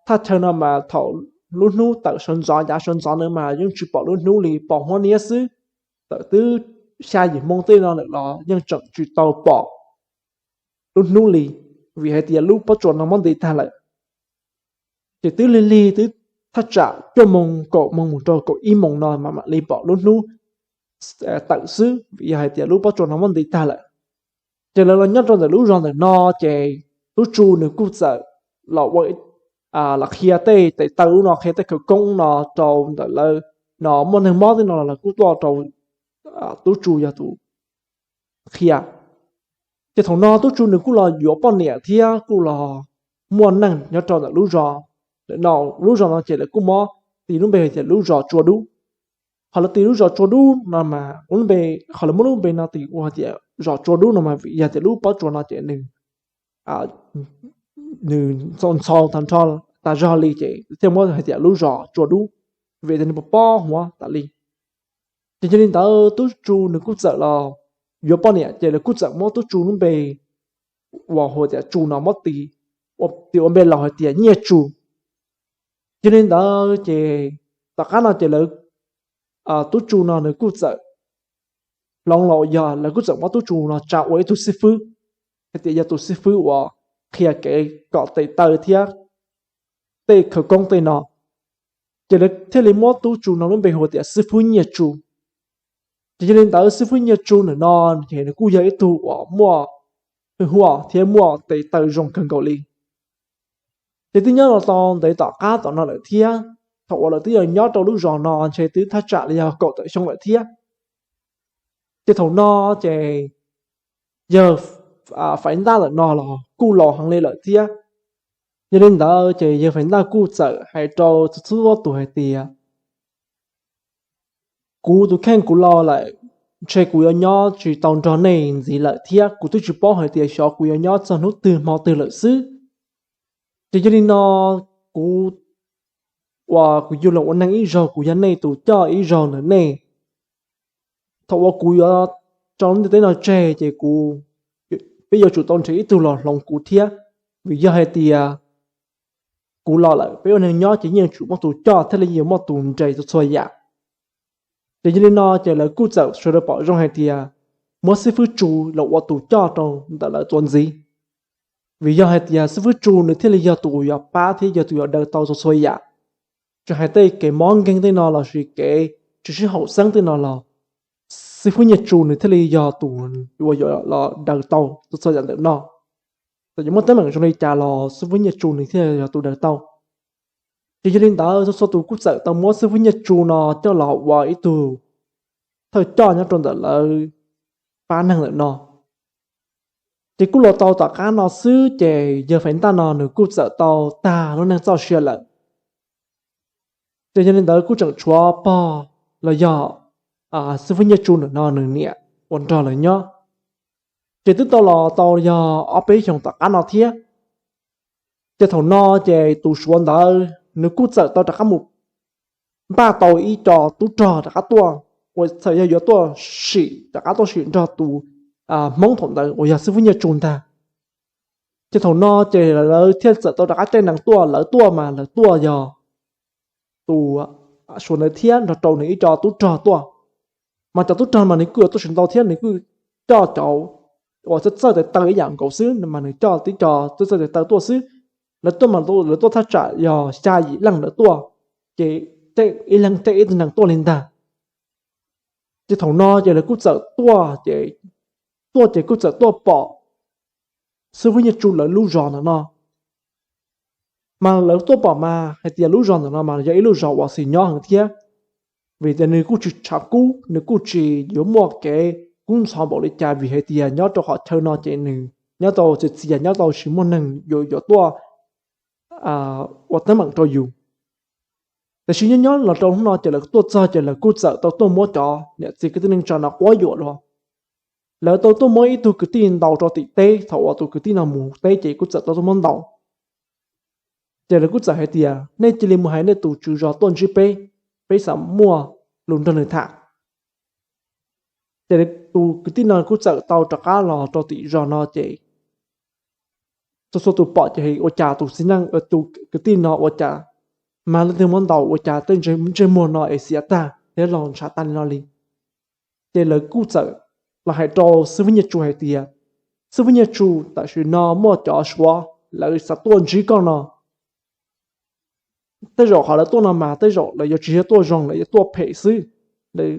thaj chaw no mas thaum lub hnub tawm sawv ntxov, yav sawv ntxov na mas yeej tsis pom lub hnub li, pom huab niab xwb. Tawm twb xya yim moo tej no lawm los yeej tseem tsis tau pom lub hnub li, vim hais tias lub pob tsuas no muab nti tag lawm. Ces twb lig lig twb thaj tsam cuaj moo kaum moo mus rau kaum ib moo no mas mam li pom lub hnub tawm xwb, vim yog hais tias lub pob tsuas no muab nti tag lawm. Ces lawv los nyob rau ntawm lub zos ntawm no ces tub tsu nws kuj txawm los ua, los qhia tej tes taw ub no, qhia tej khawv koob no rau ntawm lawv, no muaj neeg mob tej no los lawv kuj tuaj rau tub tsu yog tus qhia. Ces thaum no tub tsu nws kuj los yuav poj niam thiab kuj los muaj neej nyob rau ntawm lub zos. Lawm no lub zos no ces lawv kuj muab tis lub npe hais tias lub zos Tsua Dub. Qhov lawv tis lub zos Tsua Dub no mas, lub npe, qhov lawv muab lub npe no tis ua hais tias zos Tsua Dub no mas vim yog tias lub pob tsuas no ces nws, nws ntxhau ntxhau tag nrho, tas zog li ces thiaj muab hais tias lub zos Tsua Dub, vim tias nws pob pob huav tas li. Ces yog li ntawd tub tsu nws kuj txawm los yuav poj niam ces lawv kuj txawm muab tub tsu lub npe uas hu tias Tsu no muab tis, tis ua npe laus hais tias Nyiaj Tsu. Yog li ntawd ces tom qab no ces lawv, tub tsu no nws kuj txawm hloov los yog lawv kuj txawm muab tub tsu no tsa ua ib tug xib fwb, hais tias yog tus xib fwb uas qhia kev kom tes taw thiab tej khawv koob tej no. Ces lawv thiaj li muab tub tsu no lub npe hu tias xib fwb Nyiaj Tsu. Ces yog li ntawd xib fwb Nyiaj Tsu ntawm no ces nws kuj yog ib tug uas muaj hwj huam thiab muaj tes taw zoo kawg nkaus li. Ces twb nyob los tau ntev tom qab tom no lawm thiab, thaum uas lawv twb yog nyob rau lub zos no ntshe twb thaj tsam li yog kaum tawm xyoo lawm thiab. Ces thaum no ces yawg Faiv Ntaj ntawm no los kuj laus heev li lawm thiab. Yog li ntawd ces yawg Faiv Ntaj kuj txawm hais rau txhua txhua tus hais tias, kuv tus kheej kuv laus lawm, ntshe kuv yuav nyob tsis tau nrog nej ntxiv lawm thiab kuv twb tsis paub hais tias xyov kuv yuav nyob txog hnub twg hmo twg lawm xwb. Ces yog li no kuv, uas kuv yug los ua neeg ib zaug kuv yog nej tus coj ib zaug ntawm nej. Thaum uas kuv yuav tso lub ntiaj teb no tseg ces kuv, peb yuav tsum tau nrhiav ib tug los hloov kuv thiab, vim yog hais tias kuv los lawm peb ua neeg nyob ces yeej yuav tsum muaj tus coj thiaj li yuav muaj tus nres txhua txhua yam. Ces yog li no ces lawv kuj txawm sawv daws pom zoo hais tias muab xib fwb Tsu los ua tus coj rau ntawm lawv txuas ntxiv, vim yog hais tias xib fwb Tsu nws thiaj li yog tus yuav pab thiab yog tus yuav daws tau txhua txhua yam. Tsis hais tej kev mob nkeeg tej no lossis kev tsis sib haum xeeb tej no los xib fwb Nyiaj Tsu nws thiaj li yog tus uas yuav los daws tau txhua txhua yam ntawm no. Txawm yuav muaj teeb meem zoo li cas los xib fwb Nyiaj Tsu nws thiaj yog tus daws tau. Ces yog li ntawd txhua txhua tus kuj txawm tau muab xib fwb Nyiaj Tsu no coj los ua ib tug thawj coj nyob rau ntawm lawv pab neeg ntawm no. Ces kuj los tau tom qab no xwb ces yawg Faiv Ntaj no nws kuj txawm tau tag lub neej txoj sia lawm. Ces yog li ntawd kuj tseem tshuav pog los yog xib fwb Nyiaj Tsu ntawm no nws niam uas nrog lawv nyob. Ces twb tau los tau yog ob peb xyoos tom qab no thiab. Ces thaum no ces tus Suav ntawd nws kuj txawm tau rov qab mus npaj tau ib co tub rog rov qab tuaj, uas txawm yog yuav tuaj sim, rov qab tuaj sim nrog tus Hmoob thaum ntawd uas yog xib fwb Nyiaj Tsu ntag. Ces thaum no ces lawv thiaj txawm tau rov qab caij nees tuaj, lawv tuaj mas lawv tuaj yog tus Suav ntawd thiab nrog rau nws ib co tub rog tuaj. Mas cov tub rog mas nws kuj yuav tuaj tsis ntau thiab, nws kuj coj cov uas txawj txawj tes taw ib yam nkaus xwb mas nws coj tib co txawj txawj tes taw tuaj xwb. Lawv tuaj mas lawv tuaj thaj tsam yog xya yim leej lawv tuaj, ces ib leeg caij ib tug nees tuaj li ntag. Ces thaum no ces lawv kuj txawm tuaj, ces tuaj ces kuj txawm tuaj pom xib fwb Nyiaj Tsu lawv lub zos ntawm no. Mas lawv tuaj pom mas hais tias lub zos ntawm no mas yog ib lub zos uas xis nyob heev thiab, vim tias nws kuj tsis tshav kub, nws kuj tsis yuav muaj kev kub ntxhov npaum li cas, vim hais tias nyob rau qhov chaw no ces nws nyob tau txias txias, nyob tau tsis muaj neeg yuav tuaj ua teeb meem rau yus. Tiam sis nyob nyob los rau hnub no ces lawv tuaj txog ces lawv kuj txawm tau tuaj muab cov niam txiv kwv tij neej tsa no quab yuam dua. Lawv tau tuaj muab ib tug kwv tij ntaus rau tim teb, thaum uas tus kwv tij no mus teb ces kuj txawm tau tuaj muab ntaus. Ces lawv kuj txawm hais tias nej cia li mus hais nej tus tswv zos tuaj ntsib peb, peb xav muaj lus nrog nws tham. Ces tus kwv tij no kuj txawm tau rov qab los rau tim zos no ces txhua txhua tus pom ces ua cas tus txiv neej, tus kwv tij no ua cas mag leej twg muab ntaus ua cas tej ntsej muag no es xiav tag thiab los ntshav tag li no li. Ces lawv kuj txawm los hais rau xib hwb Nyiaj Tsu hais tias, xib hwb Nyiaj Tsu, tam sim no muaj cov Suav lawv xav tuaj ntsib koj no. Tej zaum qhov lawv tuaj no mas tej zaum lawv yuav tsis yog tuaj zoo, lawv yuav tuaj phem xwb, lawv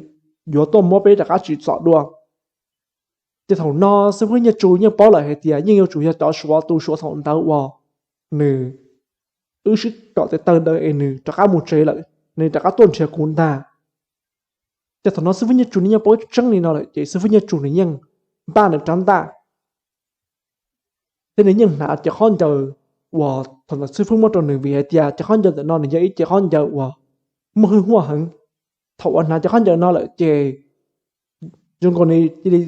yuav tuaj muab peb rov qab tsim txom dua. Ces thaum no xib hwb Nyiaj Tsu yeej paub lawm hais tias yeej yuav tsum yog cov Suav, tus Suav thaum ntawd uas nws wb sib kom tes taw ntawd es nws rov qab mus tsev lawm, nws rov qab tuaj nrhiav kuv ntag. Ces thaum no xib hwb Nyiaj Tsu nws yeej paub tseeb li no lawm ces xib hwb Nyiaj Tsu nws yeej npaj nws rab ntaj thiab nws yeej hnav cov khaub ncaws uas thaum ntawd xib hwb muab rau nws vim hais tias cov khaub ncaws ntawm no nws yog ib cov khaub ncaws uas muaj hwj huam heev. Thaum uas hnav cov khaub ncaws no lawm ces zoo nkaus nws cia li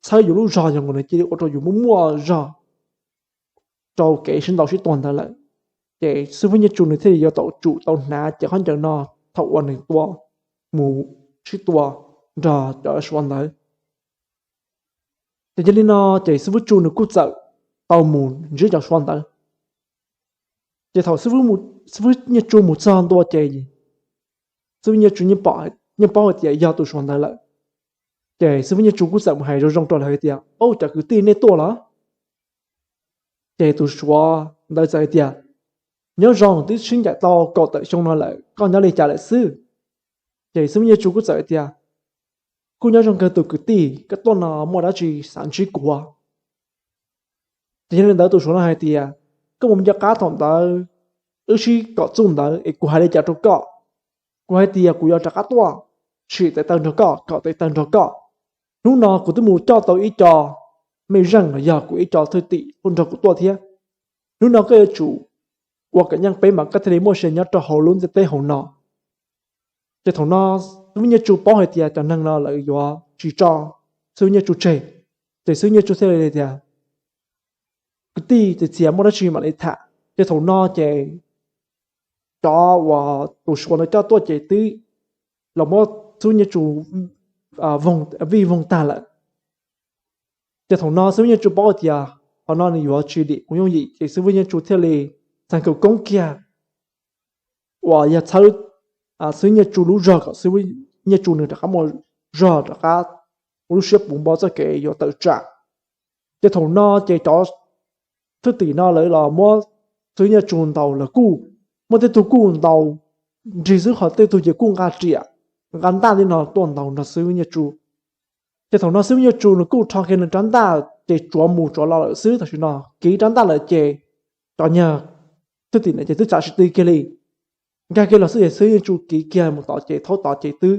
txhawb yus lub zog, zoo nkaus nws cia li ua rau yus muaj muaj zog rau kev sib ntaus sib tua ntawd lawm. Ces xib hwb Nyiaj Tsu nws thiaj li yuav tau tsum tau hnav cov khaub ncaws no thaum uas nws tua mus sib tua nrog cov Suav ntawd. Ces yog li no ces xib hwb Tsu nws kuj txawm tau mus ntsib cov Suav ntawd. Ces thaum xib hwb Nyiaj Tsu mus txog ntua ces xib hwb Nyiaj Tsu yeej paub hais tias yog tus Suav ntawd lawm. Ces xib hwb Nyiaj Tsu kuj txawm mus hais zoo zoo rau lawv hais tias, Au, cov kwv tij, nej tuaj los? Ces tus Suav ntawd txawm hais tias, Nyob zoo, twb sib ncaim tau kaum tawm xyoo no lawm, koj nyob li cas lawm xwb? Ces xib hwb Nyiaj Tsu kuj txawm hais tias, Kuj nyob zoo kawg tus kwv tij, koj tuaj no muaj dab tsi xav ntsib kuv? Ces yog li ntawd tus Suav no hais tias, Koj mus nco qab thaum ntawd wb sib kom txuj ntawd es kuv hais li cas rau koj? Kuv hais tias kuv yuav rov qab tuaj sim tes taw nrog koj, kom tes taw nrog koj. Hnub no kuv twb mus coj tau ib co mej zeej los yog kuv ib co thwj tim tuaj nrog kuv tuaj thiab. Hnub no koj yuav tsum ua kom yeej peb mas koj thiaj li muaj sia nyob rau hauv lub ntiaj teb hauv no. Ces thaum no xib hwb Nyiaj Tsu paub hais tias cov neeg no lawv yuav tsis tso xib hwb Nyiaj Tsu tseg, ces xib hwb Nyiaj Tsu thiaj li tias, Kwv tij, txias txias, muaj dab tsi mam li tham. Ces thaum no ces cov uas tus Suav ntawd coj tuaj ces twb los muab xib hwb Nyiaj Tsu vij voog tag lawm. Ces thaum no xib hwb Nyiaj Tsu paub tias qhov no nws yuav tsis dim mus yooj yim ces xib hwb Nyiaj Tsu thiaj li txeev khawv koob kiag uas yog txhawb xib hwb Nyiaj Tsu lub zog kom xib hwb Nyiaj Tsu nws rov qab muaj zog rov qab, ua lub siab puv npo txoj kev yuav tawm tsam. Ces thaum no ces cov thwj tim no lawv los muab xib hwb Nyiaj Tsu ntaus, lawv kuj muaj tej tug kuj ntaus nrig xwb, ho tej tug ces kuj nqa riam nqa ntaj li no tuaj ntaus nrog xib hwb Nyiaj Tsu. Ces thaum no xib hwb Nyiaj Tsu nws kuj rho kiag nws rab ntaj ces tsuav mus tsuav los lawm xwb. Tam sim no kiv rab ntaj lawm ces cov nyuag thwj tim no ces twb txav tsis tw kiag li. Nkag kiag los xwb ces xib hwb Nyiaj Tsu kiv kiag mus tod ces thaub tod ces twb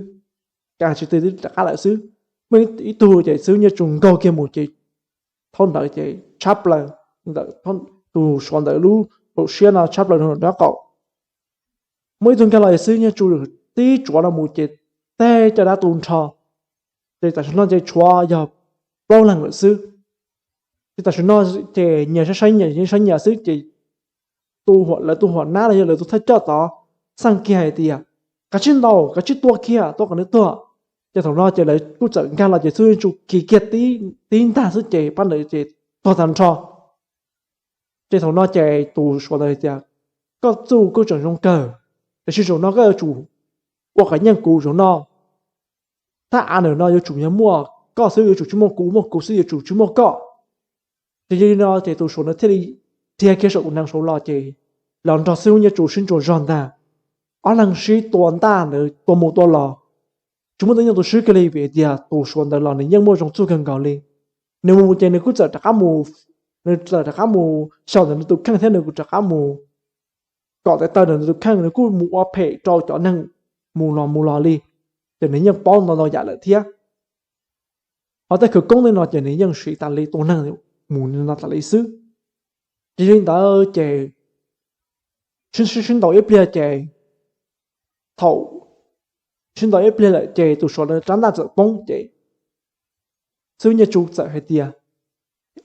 nkag tsis tw, twb rov qab lawm xwb. Muaj ib tug ces xib hwb Nyiaj Tsu nkaug kiag mus ces thaub ntawd ces tshab plaws ntawm tus Suav ntawd lub hauv siab no tshab plaws rau nraub qaum. Muaj ib tug nkag los ces xib hwb Nyiaj Tsu tib tsuav no mus ces teg caj dab tu nrho. Ces tam sim no ces tshuav yog plaub leeg lawm xwb. Ces tam sim no ces nyias saib saib nyias, saib nyias xwb ces tus, lawv tus huam nab los yog lawv tus thawj coj tod xaj kiag hais tias, Kav tsij ntaus, kav tsij tua kiag, tua kom nws tuag. Ces thaum no ces lawv kuj txawm nkag los ces xib hwb Nyiaj Tsu kiv kiag tib ntag xwb ces pab ntawd ces tuag tag nrho. Ces thaum no ces tus Suav ntawd tias, Koj txuj koj tseem zoo kawg, tiam sis zaum no koj yuav tsum ua kom yeej kuv zaum no. Thaj av ntawm no yuav tsum yog muaj koj xwb, yuav tsum tsis muaj kuv, muaj kuv xwb yuav tsum tsis muaj koj. Ces yog li no ces tus Suav ntawd thiaj li dhia kiag saum tus nees saud los ces los nrog xib hwb Nyiaj Tsu sib ntsuas zog ntag. Ob leeg sib tua ntaj ntawd tua mus tua los, tsis muaj tus nyob tus swb kiag li vim tias tus Suav ntawd los nws yeej muaj zoo txuj kawg nkaus li. Nws mus ces nws kuj txawm rov qab mus, nws txawm rov qab mus xyaum ntawm nws tus kheej thiab nws kuj rov qab mus kom tes taw ntawm nws tus kheej, nws kuj mus ua phem rau cov neeg mus los mus los li. Ces nws yeej paub ntau ntau yam lawm thiab. Ho tej khawv koob tej no ces nws yeej siv tas li tua neeg. mus li no tas li xwb. Ces yog li ntawd ces sib sib ntaus ib pliag ces thaum sib ntaus ib pliag lawm ces tus Suav ntawd rab ntaj txawm poob ces xib hwb Nyiaj Tsu txawm hais tias,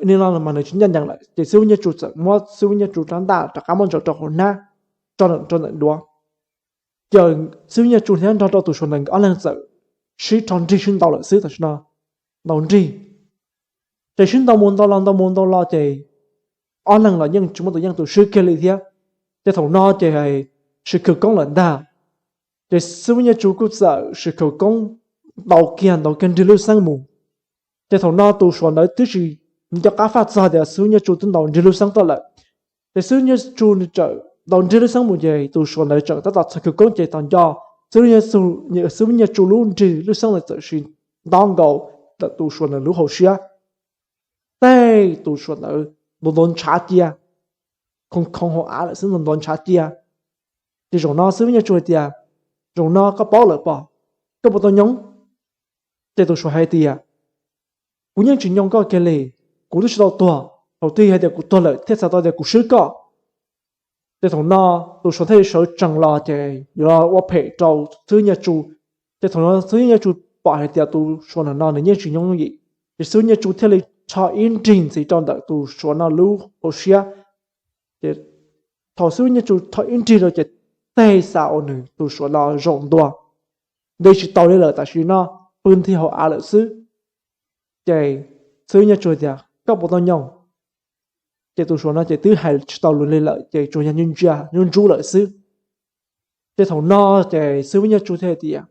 ni no mas nws tsis ncaj ncees lawm ces xib hwb Nyiaj Tsu txawm muab xib hwb Nyiaj Tsu rab ntaj rov qab muab ntsaws rau hauv hnab, tso rau ntawm duav. Ces xib hwb Nyiaj Tsu thiab nrog rau tus Suav ntawd ob leeg txawm sib rho nrig sib ntaus lawm xwb tam sim no, ntaus nrig. Ces sib ntaus mus ntaus los ntaus mus ntaus los ces ob leeg los yeej tsis muaj tus yeej tus swb kiag li thiab. Ces thaum no ces sis khawv koob lawm ntag. Ces xib hwb Nyiaj Tsu kuj txawm sis khawv koob ntaus kiag ntaus kiag nrig lub xeeb mus. Ces thaum no tus Suav ntawd twb tsis nco qab faj txog tias xib hwb Nyiaj Tsu twb ntaus nrig lub xeeb tuaj lawm. Ces xib hwb Nyiaj Tsu nws txawm ntaus nrig lub xeeb mus ces tus Suav ntawd txawm tab tom txhos khawv koob ces tos nco xib hwb Nyiaj Tsu lub nrig lub xeeb ntawd txawm sis nto nkaus ntawm tus Suav ntawd lub hauv siab. Tej tus Suav ntawd ntuav ntuav ntshav cia, khoov khoov hauv av lawm xwb ntuav ntuav ntshav cia. Ces zaum no xib hwb Nyiaj Tsu hais tias, zaum no koj paub lawm pob, koj puas tau nyoo? Ces tus Suav hais tias, kuv yeej tsis nyoo koj kiag li, kuv twb tsis tau tuag, thaum twg hais tias kuv tuag lawm thiaj txhais tau tias kuv swb koj. Ces thaum no tus Suav thiaj li sawv tsees los ces yuav los ua phem rau xib hwb Nyiaj Tsu. Ces thaum no xib hwb Nyiaj Tsu pom hais tias tus Suav ntawm no nws yeej tsis nyoo yim, ces xib hwb Nyiaj Tsu thiaj li rho ib nrig ntxiv rau ntawm tus Suav no lub hauv siab. Ces thaum xib hwb Nyiaj Tsu rho ib nrig rau ces tej xav uas nws tus Suav no zaum ntua, nti tsis tau li lawm tam sim no pw nthi hauv av lawm xwb. Ces xib hwb Nyiaj Tsu tias koj puas tau nyoo? Ces tus Suav no ces twb hais tsis tau lus li lawm ces tsuas yog ntsia ntsia nub ntsub lawm xwb. Ces thaum no ces xib hwb Nyiaj Tsu thiaj tias,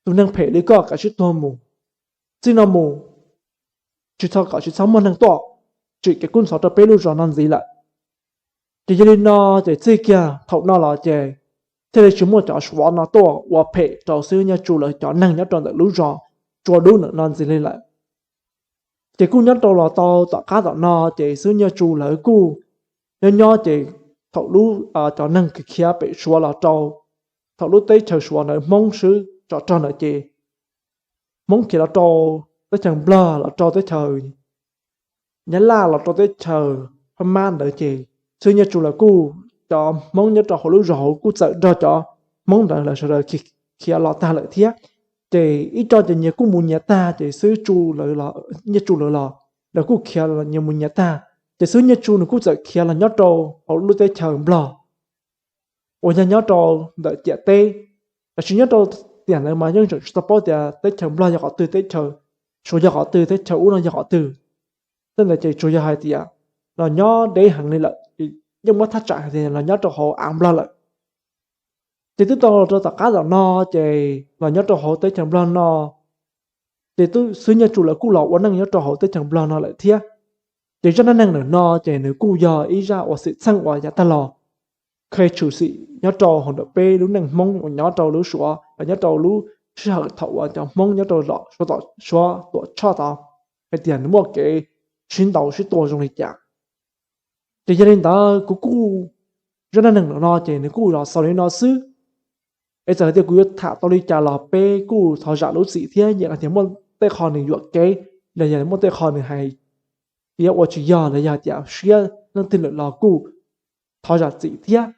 tus neeg phem li koj kav tsij tuag mus, txij no mus tsis txhob kom tsis txhob muaj neeg tuaj tsim kev kub ntxhov rau peb lub zos no ntxiv lawm. Ces yog li no ces txij kiag thaum no los ces thiaj li tsis muaj cov Suav no tuaj ua phem rau xib hwb Nyiaj Tsu lawv cov neeg nyob rau ntawm lub zos Tsua Dub ntawm no ntxiv li lawm. Ces kuj nyob rau los tau tom qab tom no ces xib hwb Nyiaj Tsu lawv kuj nyob nyob ces thaum lub cov neeg khiav pem Suav los rau, thaum lub teb chaws Suav ntawd Hmoob swb tsov rog ntawd ces Hmoob khiav los rau teb chaws Nplog los rau teb chaws Nyab Laj los rau teb chaws Phab Mab ntawd ces xib hwb Nyiaj Tsu lawv kuj, cov Hmoob nyob rau hauv lub zos hauv kuj txawm nrog cov Hmoob ntawd lawv sawv daws khiav los tag lawm thiab. Ces ib co ces nyias kuj mus nyias tag ces xib hwb Nyiaj Tsu lawv los, lawv kuj khiav nyias mus nyias tag. Ces xib hwb Nyiaj Tsu nws kuj txawm khiav los nyob rau hauv lub teb chaws Nplog uas yog nyob rau ntawm ciam teb. Tab sis nyob rau tiam ntawd mas yeej tseem tsis tau paub tias teb chaws Nplog yog qhov twg, teb chaws Suav yog qhov twg, teb chaws ub no yog qhov twg. Tej ntawd ces tsuas yog hais tias los nyob deb heev li lawm, yeej muab thaj tsam hais tias los nyob rau hauv av Nplog lawm. Ces twb tau rau tom qab tom no ces los nyob rau hauv teb chaws Nplog no, ces xib hwb Nyiaj Tsu lawv kuj los ua neej nyob rau hauv teb chaws Nplog no lawm thiab. Ces zaj dab neeg ntawm no ces nws kuj yog ib zaj uas xwm txheej uas yav tag los qhia tshwm sim nyob rau hauv ntawm peb lub neej Hmoob uas nyob rau lub Suav los nyob rau lub sij hawm thaum uas cov Hmoob nyob rau Suav Tuam Tshoj tod, hais tias nws muaj kev sib ntaus sib tua zoo li cas. Ces yog li ntawd kuv kuj, zaj dab neeg ntawm no ces nws kuj los xaus li no xwb. Es txawm hais tias kuv yuav tham tau li cas los peb kuj thov zam lub txim thiab, yam hais tias muaj tej qho nws yuam kev los yog muaj tej qho nws hais tias ua tsis yog los yog hais tias siab leej twg lawm los kuj thov zam txim thiab.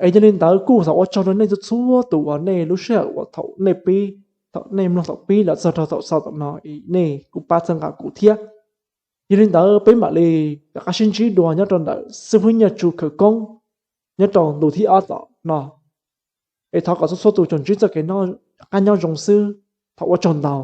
Es yog li ntawd kuj thov ua tsaug rau nej txhua txhua tus uas nej lub sij hawm uas thaum nej pib, thaum nej mloog thaum pib los txog rau thaum xaus tom no, nej kuj pab txhawb nqa kuv thiab. Yog li ntawd peb mam li rov qab sib ntsib dua nyob rau ntawm xib hwb Nyiaj Tsu khawv koob nyob rau ntu thib ob tom no. Es thov kom txhua txhua tus tsuas ntsib txoj kev qab nyob zoo xwb. Thov ua tsaug ntau.